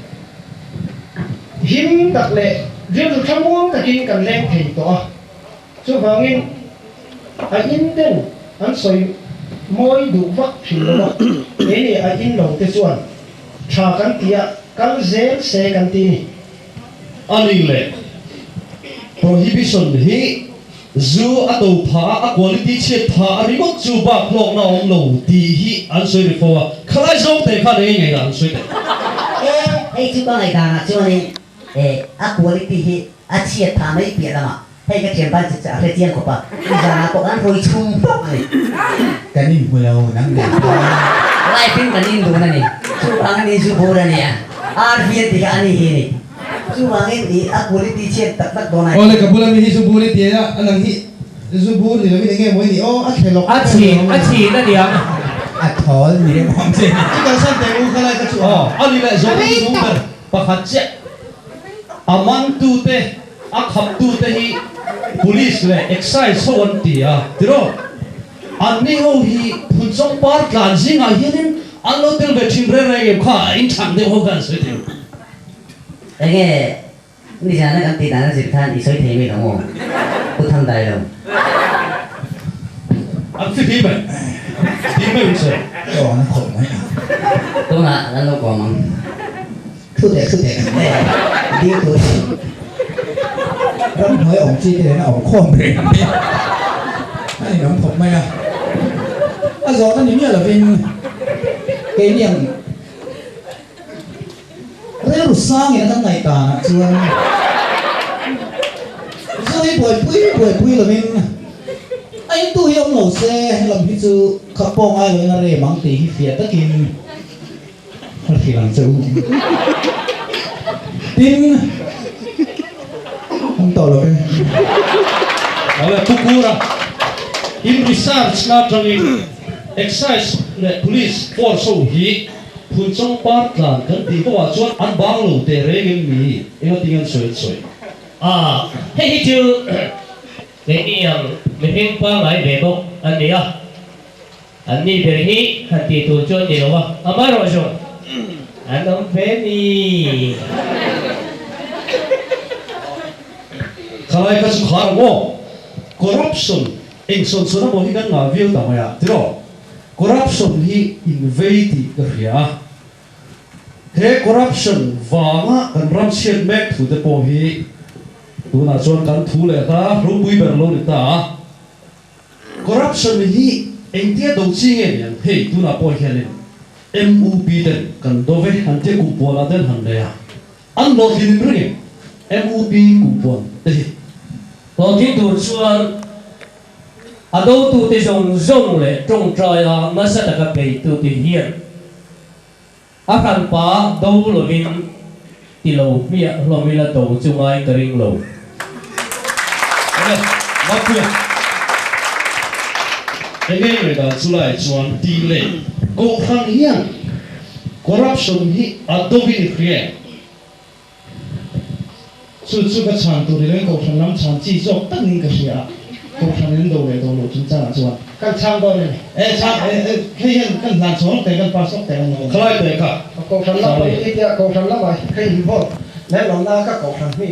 S8: him tak leh rilru thlamuang takin kan leng thei tawh a. Chuvangin, a in ten an sawi mawi duh vak thin lo a, keini a in lo te chuan tha kan ti a, kal zel se kan ti ni.
S1: A ni le, Prohibition hi zu a to pha a, a quality chhiat pha a ringawt chu bak hlawkna a awm lo tih hi an sawi ri fo a, khalai zawng te khan eng nge an sawi teh?
S11: E, hei chu ka ngaihdanah chuanin e, a quality hi a chhiat pha mai piah lamah Hei ka thian ban chit chu a hre chiang khawp a, i zanah pawh kan hawi chhung bawk a ni.
S9: Kan inhmu lo nang nen khan.
S11: Live in kan indun a ni. Chuvang a ni zu bur a nia. RV an ti kha a ni hi a ni. Chuvangin i a quality chhiat tak tak dawn a.
S6: Awle ka bula mi hi zu bur i ti a, a nang hi zu bur ni lovin enge maw i nih aw, a thle lawk
S10: A chhin, a chhin a niang.
S9: A thawl ni reng awm che.
S6: I kalsan teh u kha lai ka chu a.
S1: Aw, a ni leh zawng zung ber pakhat chiah. A mantute A khaptute hi Police leh Excise ho an ti a, tiraw? Anni ho hi Phunchawng par tlan zingah hianin an lo tel ve thin reng reng em kha a inchhang deuh ho kha an sawi thei.
S11: Enge nizana kan tih dan a zir khan i sawi thei mai lo maw? Pu Thangdai lo.
S1: An fi hlim e. Ding mai se.
S9: Aw an khawp mai a.
S11: Tunah an lo kawm ang.
S9: Thu teh thu teh ding tur ramhnuai awm chi te nen a awm khawm reng a ni a inawm khawp mai a a zawhna ni miah lovin keini ang rilru sangin a kan ngaihdanah chuan zui buaipui buaipui lovin a intu hi awm lo se lam hi chu khap pawh ngai lovin a rem ang tih hi fiah takin Ka hrilh ang che u. Tin, awm tawh lo e.
S1: Awle Pu Kura, in research na atangin Excise leh Police force ho hi Phunchawng par tlan kan tih ho ah chuan an bang lo teh reng em ni? Engatinge an sawi an sawi?
S10: A, hei hi chu keini ang mihring pangngai ve bawk an ni a. An ni ber hi han tih tur chu an ni lo a, amaherawh zawng an awm ve mi.
S1: Khalai kha chu khar ang aw. Corruption eng sawn sawn emaw hi kan ngah viau ta mai a, tiraw? Corruption hi in vei tih ka hria a. He corruption vanga kan ram chhiat mek thu te pawh hi tunah chuan kan thu leh hla ropui ber lo ni ta a. Corruption hi engtia do chi nge ni ang? Hei tunah pawh hianin MUP ten kan do ve han tia kumpuanah ten han nei a, an hlawhtlin in ring em? MUP kumpuan te hi.
S10: Hlawhtling tur chuan a dotute zawng zawng leh tawngtaia nasa taka beitute hian a hranpa do lovin ti lo hmiah hlawm ila do chu ngai ka ring lo.
S1: Enge Mapuia enge i ngaihdan chu lai chuan tih leh Kohhran hian corruption hi a do in i hria em?
S8: Chu chu ka chhan tur nilo in Kohhran lam chhan chi zawk tak niin ka hria a, Kohhran in an do leh do loh chungchangah chuan. Kan chhang dawn em? E chhang e e hei hian kan hlan chhuang lawk teh kan pass lawk teh ang.
S1: Khalai teh kha.
S8: Kohhran lam pawh i tia Kohhran lamah ka involve lem lo na ka Kohhran hmi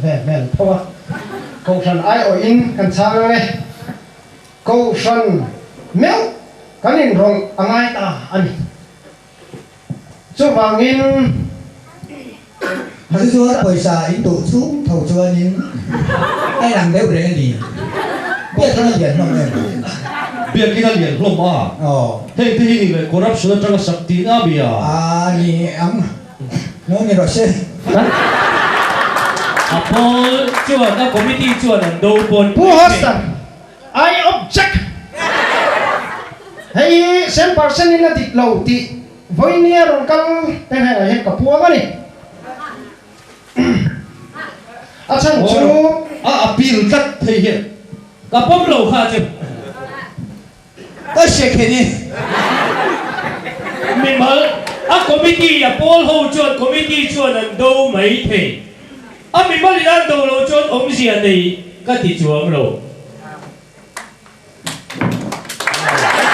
S8: ve hmel tho a, Kohhran aiawhin kan chhang ang e. Kohhran meuh kan inrawlh a ngai ta a ni. Chuvangin.
S9: Chu chuan pawisa in duh chhung tho chuanin a inang deuh reng a ni. Biakin a lian hlawm em?
S1: Biakin a lian hlawm a. Heng te hi ni leh corruption atanga sak tihna a mi a?
S9: A ni ang. Lo ni rawh se.
S10: A pawl chuan a committee chuan an do pawn
S8: Pu Hoster, I object! Hei hi 100% in a dik lo tih vawinia rawn kal te hnenah hian ka puang a ni. A chhan chu.
S1: A appeal tlat thei hian.
S10: Ka pawm lo kha chu.
S9: Ka hre khen i.
S10: Mimal, a committee a pawl ho chuan committee chuan an do mai thei. A mimal in an do loh chuan awmzia nei ka ti chuang lo.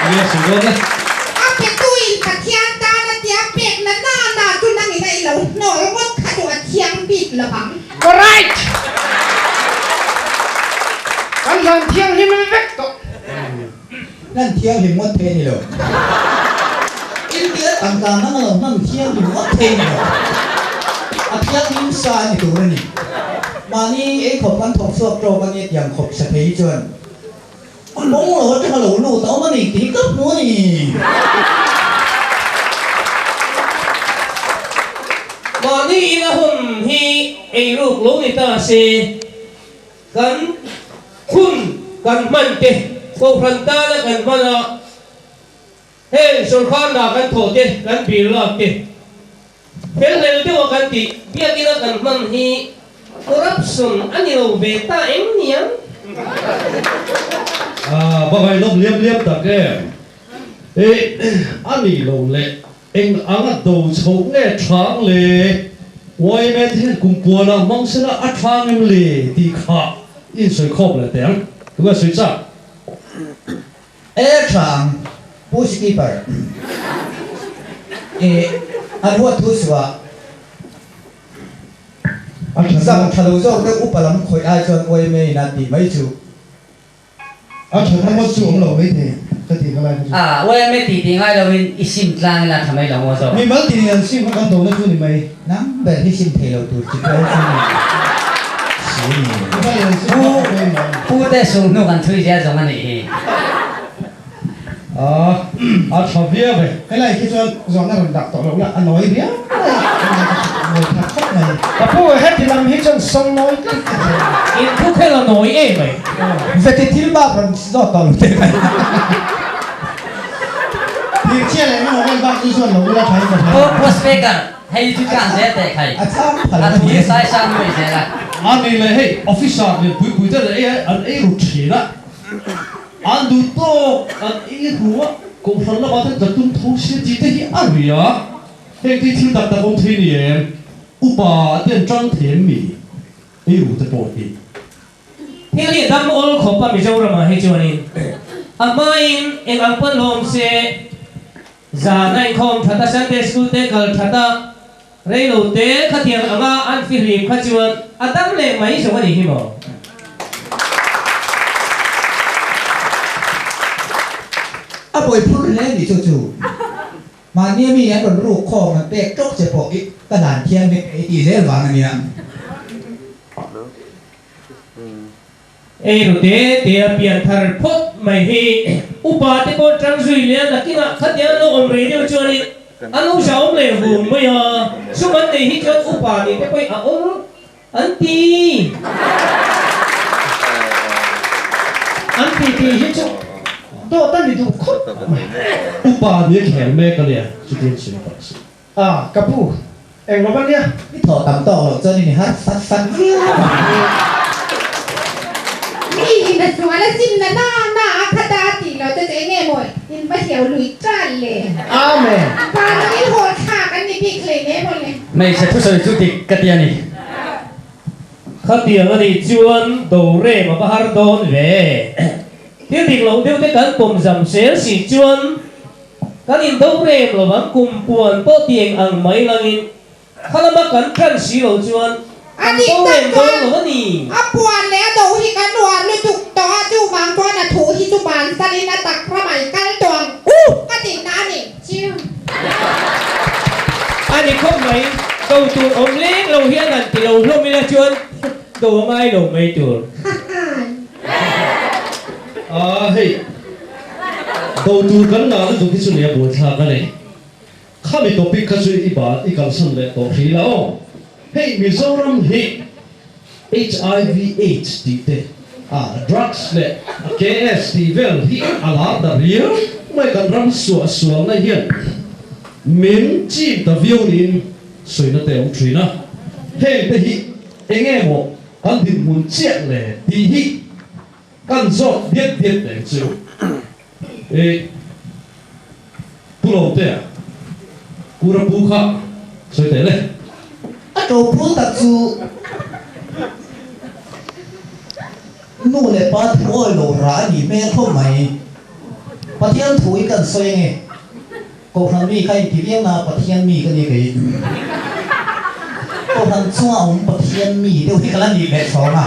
S3: A petu in Pathian tan a tia pek na na na chu nangin a i lo hnawl ngawt kha chu a thiang bik lo ang.
S8: Alright! Kan hlan thianghlim vek tawh.
S9: Hlan thianghlim ngawt thei a ni lo. India tangka nang a lo hman thianghlim ngawt thei a ni lo. A thianghlim sa a ni tur a ni. Mahni ei khawp kan thawk chhuak tawk a nia tiang khawp sa thei hi chuan kawng lo atanga lo lut a awm a ni tih hi ka hmu a ni.
S10: Mahni ina hun hi eiruk lo ni ta se. Kan hun kan hman te, Kohhran tana kan hman a, heng sawrkar hna kan thawh te, kan bir lak te, fel hlel deuha kan tih biakina kan hman hi corruption a ni lo ve ta eng niang?
S1: A va ngaihnawm liam liam tak em? E, a ni lo le. Eng anga do chhoh nge thang le? Yma te hian kum puanah hmang sela a thang em le tih kha i insawi khawp leh teh ang. Tunge sawi chak?
S9: E thang, Pu Skipper, i an huat thu suah. Zam tha lo zawk deuh upa lam khawih ai chuan yma in a tih mai chu.
S6: A tha na ngawt chu awm lo mai thei ka tih ka lai kha chu.
S11: A yma tih tih ngai lo in i sim tlang ila tha mai lo maw zawk.
S6: Mi mal tih an sim kha kan do na chu ni mai.
S9: Nang ber hi sim thei lo tur chi pawh chu ni si ni.
S11: Pu Pu te sung hnu kan thui zel zawng a nih hi.
S1: A a tha viau e.
S6: Helai khi chuan zawhna rawn dah tawh loh la a nawi riau mai a nawi tha khawp mai.
S8: Ka pu heti lam hi chuan sawng nawi tlat a ni.
S10: In thu khel a nawi em mai.
S9: Veti thil bak rawn zawt tawh lo teh mai.
S6: Thirchhia leh hmangaw vel bak chu chuan lo ula tha in ka hria.
S11: Pu Pu Speaker, hei chu tlang zel teh khai.
S9: A chhang phal
S11: a ni. A thu sai sang nuai zel a.
S1: A ni leh hei officer lian pui pui te leh ei an ei rut thin a. An duh tawk an ei ru a, Kohhran lamah te tla tum tho sia tih te hi a ri a, heng te hi thil tak tak awm thei ni em? Upa te an tang thei em mi? Ei ru te pawh hi.
S10: Thil hi a dam awl khawp a Mizoramah hi chuanin a hmain eng ang pawn hlawm se zan a inkhawm that a, Sunday school te kal that a, Reilo te khatiang anga an fihlim kha chuan a dam leh mai zawng a nih hi maw?
S9: A buai phur hle ni chu chu. Mahni mi an rawn ruk khawm an pek tawk che pawh i ka dan thiam hi i tih zel vang a nia.
S10: Ei ru te te a pian thar phawt mai hi upa te pawh tang zui leh a nakinah khatiang an lo awm rei deuh chuanin an lo zahawm leh vung mai a, sum an nei hi chuan upa nih te pawhin a awm an ti.
S8: An ti tih hi chu dawt a ni duh khawp mai.
S1: Upa nih a khel mek a nia, chutiang sawi tak si.
S8: A, ka pu, eng lo va nia?
S9: I thawh tam tawk loh chuan i ni har fat fat viau ang.
S3: Mi in a sual a sim na na na a khat a tih loh te chu eng nge maw in va hliau lui tan le?
S8: Amen.
S3: Van in hawl thlak an ni bik hlei ne maw le?
S7: Hmeichhe thusawi chu dik ka ti a ni.
S10: Khatiang a nih chuan do rem a va har dawn ve. Thil dik lo deuh te kan pawm zam sel si chuan kan in do rem lo vang kum puan pawh tieng ang mai langin khalama kan tan si lo chuan
S3: A
S10: kan
S3: dik
S10: do
S3: tak
S10: rem dawn
S3: chuan
S10: lo a ni.
S3: A puan leh a do hi kan uar lutuk tawh a, chuvang chuan a thu hi chu bansalin a tak ramai kal tawh ang u ka tihna a ni. Chiu.
S10: A ni khawp mai, do tur awm leng lo hian han ti lo hlawm ila chuan do a ngai lo mai tur.
S1: A hei, do tur kan ngah lutuk hi chu nia buaithlak a ni. Khami topic kha chu i ban i kalsan leh tawh hrih la aw. Hei Mizoram hi HIV AIDS tih te a drugs leh a KS tih vel hi a lar ta riau mai kan ram suah sualna hian min chim ta viau niin sawina te a awm thin a. Heng te hi enge maw kan dinhmun chiah le tih hi kan zawt diat diat reng chu. E Pu Lawmtea, Kura pu kha sawi teh le.
S9: A to phul tak chu nu leh pa thu awi lo rah a nih hmel khawp mai. Pathian thu hi kan sawi ange. Kohhran mi kha inti viau na Pathian mi ka ni kei. Kohhran chunga awm Pathian mi deuh hi ka la nih leh chhawng a,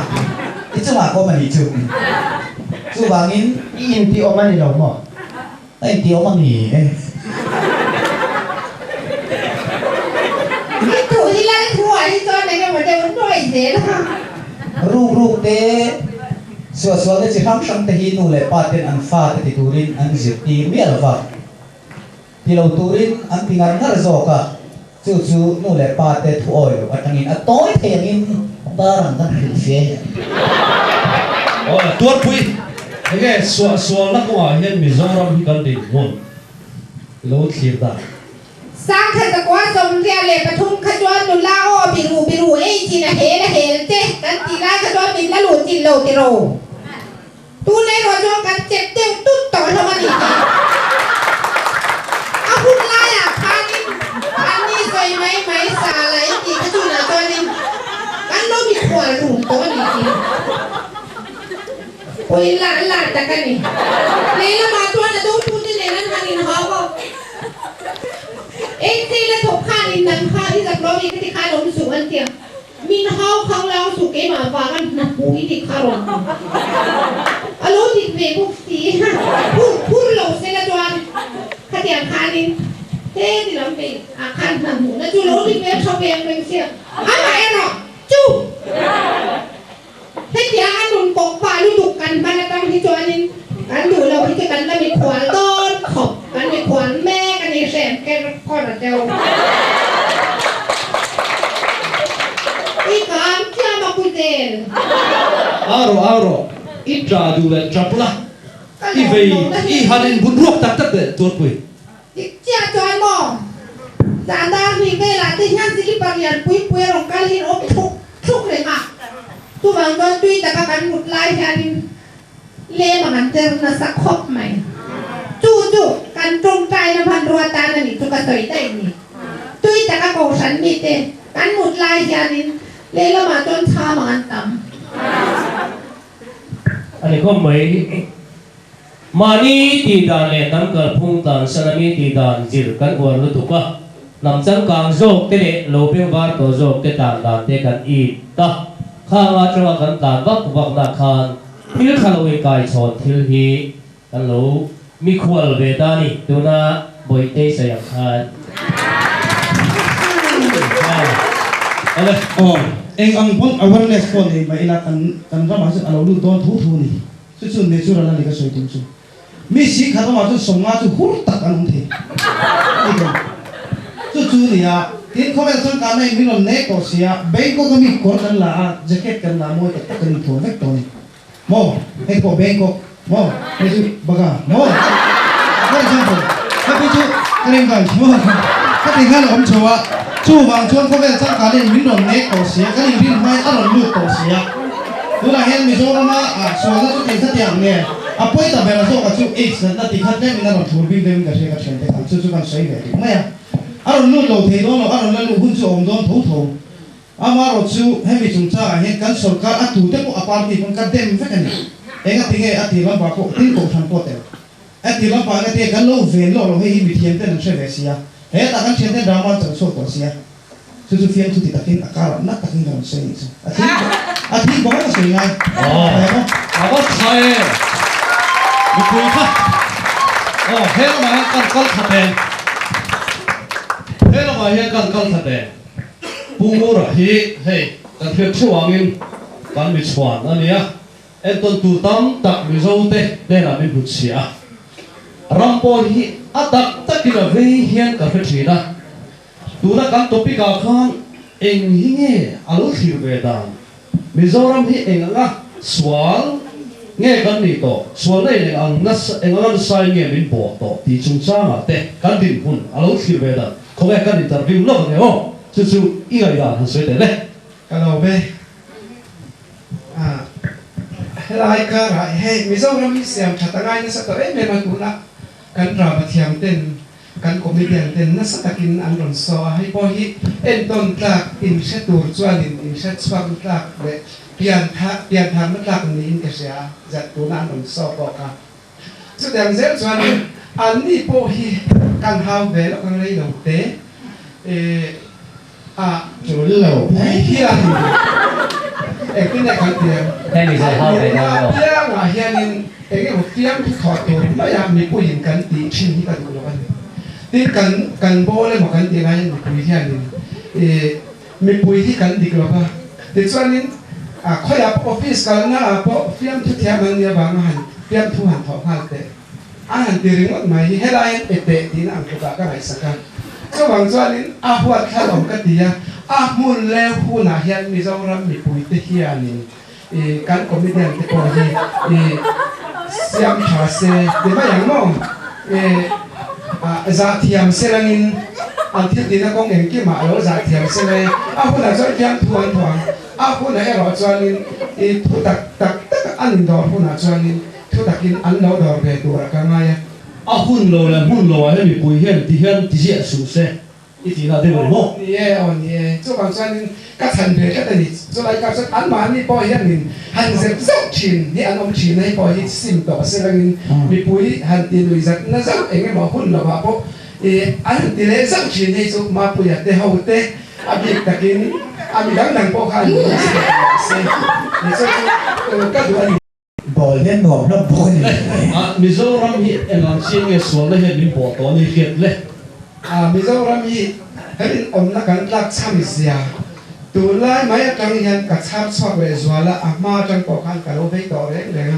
S9: i chungah ka awm a nih chu. Chuvangin.
S8: I inti awm a ni lo maw?
S9: Ka inti awm a ni e.
S3: I duh hi lal thu ah hi chuan eng emaw deuh nuai zel a.
S9: Ruk ruk te, suahsualna chi hrang hrang te hi nu leh pa ten an fa te ti turin an zirtir miah lo va. Ti lo turin an ti ngar ngar zawk a, chu chu nu leh pa te thu awi loh atangin a tawi thei angin dar ang kan hrilh fia hi a ni.
S1: Aw Tuarpui, enge suahsualna kawngah hian Mizoram hi kan dinhmun i lo thlir dan?
S3: Sangkhat zakua 23 kha chuan nula aw biru biru ei chin a hel a hel te kan tih lai kha chuan min la luh chin lo tiraw? Tun erawh chuan kan chep deuh tut tawh hlawm a ni tih a hun laiah khanin an ni sawi mai mai sa la in tih kha chunah chuanin kan lo mikhual rum tawh a ni tih pawi lah lah tak a ni. Lehlamah chuan a dotute nen an han inhau a, Engchei la thawk khanin nang kha i zak lo mi ka ti khan awm suh an ti a. Min hau khang lang suh keimah vanga hna hmuh i ti kha rawn a lo dik ve bawk si. Phur phur lo se la chuan khatiang khanin he ti lam ve ah khan hna hmuhna chu lo dik ve tha ve ang reng sia. Amah erawh chu hetiang a nun kawk pah lutuk kan hman atang hi chuanin kan duh loh hi chu kan la mikhual dawn khawp kan mikhual mek a ni hrem ker kawr a deuh. I kang chiam a pu zel.
S1: Au rawh au rawh i tla duh leh tap la i vei i han in bun ruak tak tak leh tuarpui.
S3: Dik chiah chuan maw zan dar hnih velah te hian silipar lian pui pui a rawn kal hi an awm thluk thluk reng a, chuvang chuan tui taka kan mut lai hianin lem ang an cher nasa khawp mai. Chu chu kan tawngtaina hmanrua tan a nih chu ka sawi daih ni. Tui taka kohhran mite kan mut lai hianin lehlamah chuan chham ang an tam.
S10: A ni khawp mai. Mahni tih dan leh hnam kalphung tan Salami tih dan zir kan uar lutuk a, hnam changkang zawk te leh lo bengvar tawh zawk te tlan dan te kan it ta. Khang atanga kan tlan vak vak nak khan thil tha lo inkaichhawn thil hi kan lo mikhual ve ta a ni, tuna Bawihtei sawi ang khan.
S6: Awle, aw, eng ang pawn awareness pawh nei mah ila kan kan ramah chuan a lo lut dawn tho tho a ni. Chu chu natural a ni ka sawi tum chu. Mi si khat awmah chuan sawmnga chu hur tak an awm thei. Ni ken. Chu chu ni a, tin khawvel chuan kahna in min rawn nek tawh si a, Bangkok a mi kawr kan la a, jacket kan la a mawi tak tak kan inthuam vek tawh a ni. Maw? Hei pawh Bangkok. Maw? Hei chu Baga. Maw? For example, heti chu ka ring guys. Maw? Ka ti khan a awm chho a, chuvang chuan khawvel changkahna in min rawn nek tawh si a, kan inrin hmain a rawn lut tawh si a. Tunah hian Mizorama sualna chu tih khatiang nge a pawi ta ber zawka chu AIDS natna tih khat tlem in a rawn thur bik deuhin ka hria ka thiante khan chu chu kan sawi ve tuk mai a. A rawn lut lo thei dawn lo, a rawn la luh hun chu a awm dawn tho tho. Amaherawhchu hemi chungchangah hian kan sorkar a tute pawh a party pawn ka dem vek a ni. Engatinge a tir lampah pawh tin kohhran pawh tel. A tir lampah engatinge kan lo ven lawk lo hei hi mithiam ten an hre ve sia. Hetah kan thian ten drama an chang chhuak tawh sia. Chu chu fiamthu ti takin a karah nak takin ka rawn sawi anih chu. A thil a thil bawk a ka sawi ngai.
S1: Aw a va tha e. Mipui kha aw he lamah hian kan kal khat em? He lamah hian kan kal khat em? Pu Ngura hi hei kan hriat theuh angin kan mi chhuan a nia. Entawn tur tam tak Mizote hnenah min hnutchhiah a. Ram pawh hi a tak takin a vei hian ka hre thin a. Tuna kan topic ah khan eng hi nge a lo thlir ve dan? Mizoram hi eng anga sual nge kan nih tawh? Sualna in eng ang nasa eng anga nasa in nge min bawh tawh tih chungchangah te kan dinhmun a lo thlir ve dan khawnge kan interview lawk ange aw? Chu chu i ngaihdan han sawi teh le.
S12: Ka lo be a, helai karah hei Mizoram hi siam that a ngai nasa tawh em em a tuna kan drama thiam ten Kan comedian ten nasa takin an rawn saw a, hei pawh hi entawn tlak, inhre tur chuanin inhre chhuak tlak leh pian tha pian tharna tlak niin ka hria a, zat tuna an rawn saw pawh kha. Chutiang zel chuanin anni pawh hi kan hau ve lawk ang rei lo te a
S5: Tul lo.
S12: Pui hianin engtin nge kan ti ang?
S7: Hemi zai hau ve dawn lo.
S12: Piangah hianin Eng emaw fiamthu thawh tur maia mipuiin kan tih thin hi ka duh lo a ni. Tin, kan kan bawl emaw kan tih laiin mipui hianin ih mipui hi kan dik lo va. Tichuanin ah khawiah pawh office kalna ah pawh fiamthu thiam an nih avanga han fiamthu han thawh nghal teh a han ti ringawt mai hi helai hian e teh tiin ang tlukah ka ngaihsak a. Chuvang chuanin a huat thlalawm ka ti a, a hmun leh hunah hian Mizoram mipuite hianin I kan comedian te pawh hi i siam tha se ti mai ang maw? I zah thiam se langin an thil tihna kawng engkimah a lo zah thiam se le. A hunah chuan fiam thu an thu ang. A hunah erawh chuanin i thu tak tak tak an indawr hunah chuanin thu takin an lo dawr ve turah ka ngai a.
S1: A hun lo leh hmun loah hian mipui hian ti hian ti ziah suh se. I tih lah deuh ang maw?
S12: Ni e, aw ni e. Chuvang chuanin ka chhan ve tlat a ni. Chulai kar chuan anmahni pawh hianin han zep zauh thin hi an awm thin a, hei pawh hi sim tawh se langin mipui han ti lui zat na zauh eng emaw hun lovah pawh i an han ti leh zauh thin hei chu Mapuia te ho te a bik takin a mi dang dang pawh kha an ni se tih se ni chu chu ka duh a ni.
S9: Ball hian nuam hlawm bawk a ni.
S1: Mizoram hi eng ang chiang nge sualna hian min bawh tawh a ni hriat le?
S12: Mizoram hi rinawmna kan tlak chham zia tunlai mai atang hian ka chhar chhuak leh zual a, a hma atang pawh khan ka lo vei tawh reng reng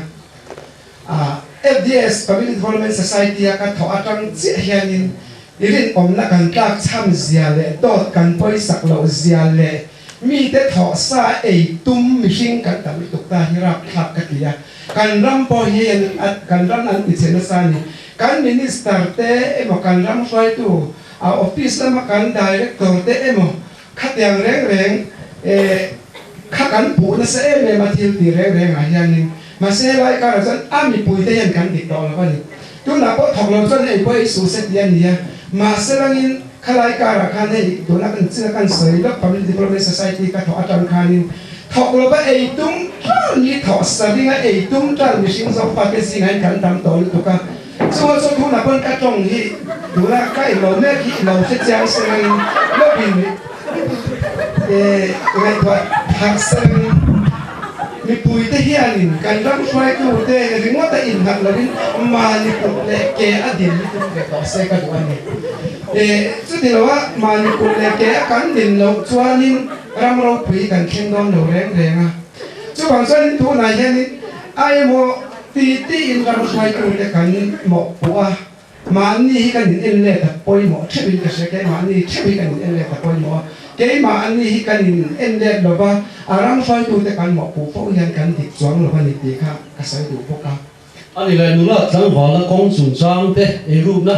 S12: a. FDS, Family Development Society, a ka thawh atang chiah hianin rinawmna kan tlak chham zia leh dawt kan pawisak loh zia leh Mite thawh sa ei tum mihring kan tam lutuk ta hi rapthlak ka ti a, kan ram pawh hi kan ram an ti che nasa a ni. Kan Minister te emaw kan ram hruaitu a office lama kan Director te emaw khatiang reng reng kha kan puh nasa em em a thil ti reng reng ah hianin mahse helai karah chuan a mipui te hian kan dik tawh lo a ni. Tunah pawh thawk lo chuan ei pawh ei suh se tih a ni a, mahse langin Khalai karah khan hei tuna kan china kan sawi lawk Family Development Society ka thawh atang khanin thawk lova ei tum tan hi thawh sa ringa ei tum tan mihring zawk fate zingah hian kan tam tawh lutuk a. Chunga chuan tunah pawn ka tawng hi tuna ka ilo mek hi ilo hre chiang se langin lawkin ngaihtuah harh se langin mipuite hianin kan ram hruaitute ringawta innghat lovin mahni kut leh ke a din hi tum ve tawh se ka duh a ni. Chuti loa mahni kut leh ke a kan din loh chuanin ram ropui kan thleng dawn lo reng reng a. Chuvang chuanin tunah hianin IMO ti tiin ram hruaitute kan mawhpuh a, mahni hi kan in en let a pawimawh theuhin ka hria, keimahni theuh hi kan in en let a pawimawh a, keimahni hi kan in en let lova a ram hruaitute kan mawhpuh fo hian kan dik chuang lo a ni tih kha ka sawi duh bawk a.
S1: A ni leh nula tlangvalna kawng chungchang te eirukna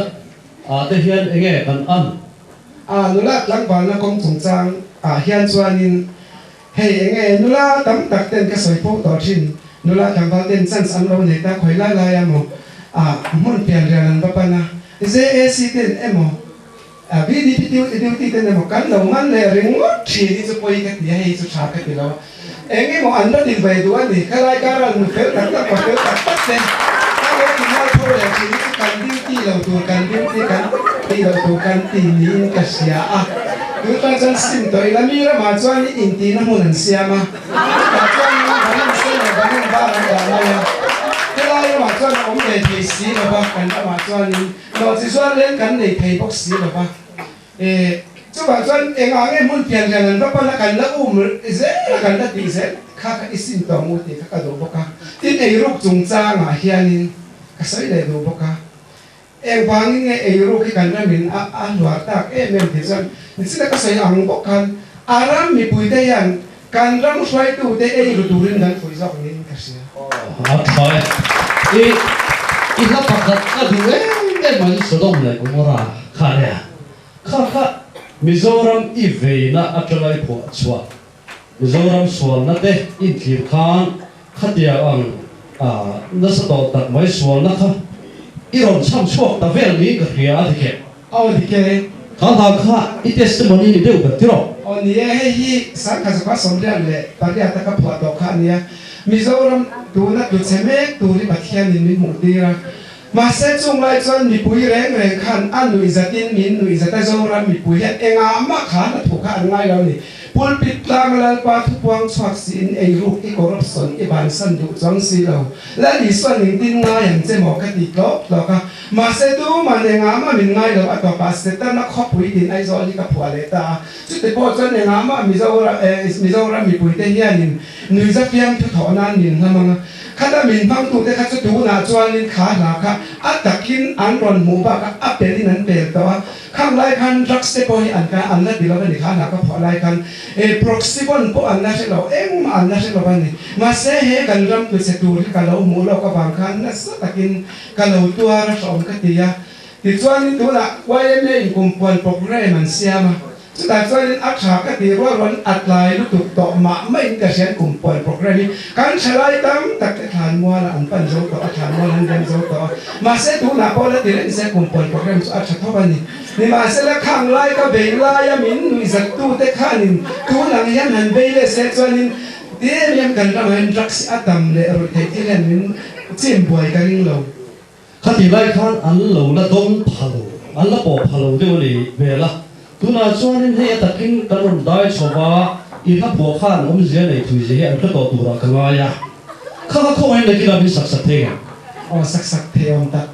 S1: ah te hian enge kan an?
S12: A nula tlangvalna kawng chungchang ah hian chuanin hei enge nula tam tak ten ka sawi fo tawh thin, nula tlangval ten chance an lo nei ta khawi lai lai a maw ah hmun pian rial an va pan a, JAC ten emaw. VDP duty duty ten emaw kan lo man leh ringawt thin hi chu pawi ka ti a, hei chu tha ka ti lo a. Eng emaw an la ti ve duh a ni, khalai kara nu fel tak tak pa fel tak tak te kan lo ti mual tho leh thin hi chu kan duty lo tur kan duty kan tih loh tur kan ti niin ka hria a. Tun tan chuan sim tawh ila mi ramah chuan intihna hmun an siam a. Chutah chuan balloon sen leh balloon var an dah lai a, helai ramah chuan a awm ve thei si lo va, kan ramah chuanin nawh chi zuar leng kan nei thei bawk si lo va. E, chuvang chuan engah nge hmun pian rian an va pan a, kan la um zel a, kan la tih zel kha kha i sim tawh ang u tih kha ka duh bawk a. Tin, eiruk chungchangah hianin ka sawi leh duh bawk a. Engvangin nge eiruk hi kan ramin a a hluar tak em em tih chuan nichina ka sawi ang bawk khan a ram mipuite hian kan ram hruaitute eiru turin kan fuih zawk niin ka hria.
S1: A tha e. I i hla pakhat ka duh em em mai chu Sodom leh Gomorrah kha nia. Kha kha Mizoram i veina atanga i phuah chhuah Mizoram sualna te inthlir khan Khatiang ang a nasa tawh tak mai sualna kha i rawn chham chhuak ta vel niin ka hria a dike.
S12: Aw dike.
S1: Kha hla kha i testimony ni deuh ber tiraw?
S12: Aw ni e, hei hi Sangkha Zakua Sawmriat leh Pariata ka phuah tawh kha a nia. Mizoram tuna tluchhe mek tur hi Pathianin min hmuh tir a. Mahse chung lai chuan mipui reng reng khan a nuih zatin min nuih zat a, Zoram mipui hian engah mah kha hnathawh kha an ngai lo a ni. Pulpit tlang Lalpa thupuang chhuak siin eiruk i corruption i bansan duh chuang si lo. Lal Isuan engtin ngai ang che maw ka ti tlawk tlawk a. Mahse tuman engah mah min ngai lo a tawpah Setana khawpui tin Aizawl hi ka phuah leh ta a. Chuti pawh chuan engah mah Mizoram mipuite hianin nuihza fiamthu thawh nan min hlam ang a. Khata min hmangtute kha chu tunah chuanin kha hla kha a takin an rawn hmuh bakah a pelin an pel tawh a. Khang lai khan drugs te pawh hi an ka an la ti lo a ni, kha hla ka phuah lai khan e proxybon pawh an la hre lo, engmah an la hre lo a ni. Mahse he kan ram tuchhe tur hi ka lo hmuh lawk avang khan nasa takin ka lo tuar a hrehawm ka ti a. Tichuanin tunah YMA in kumpuan programme an siam a. Chutah chuanin a tha ka tih rual rualin a tlai lutuk tawh mah maiin ka hriat kum puan programme hi kan thalai tam tak te thlan mualah an pan zo tawh a, thlan mual an rem zo tawh a, mahse tunah pawh la ti reng se kum puan programme chu a tha thawk a ni. Nimahsela khang lai ka bei laia min nuihzat tute khanin tun ang hian han bei leh se chuanin ti em em kan ramah hian drugs hi a tam leh ruih theih thil hian min chim buai ka ring lo.
S1: Khati lai khan an lo la dawng pha lo, an la pawh pha lo deuh a ni hmel a. Tunah chuanin hei a takin kan rawn dai chho va, i hla phuah khan awmzia nei thui zia hi an hre tawh turah ka ngai a. Kha kha khawngaih in nakinah min sak sak thei ngem?
S12: Aw sak sak thei awm tak.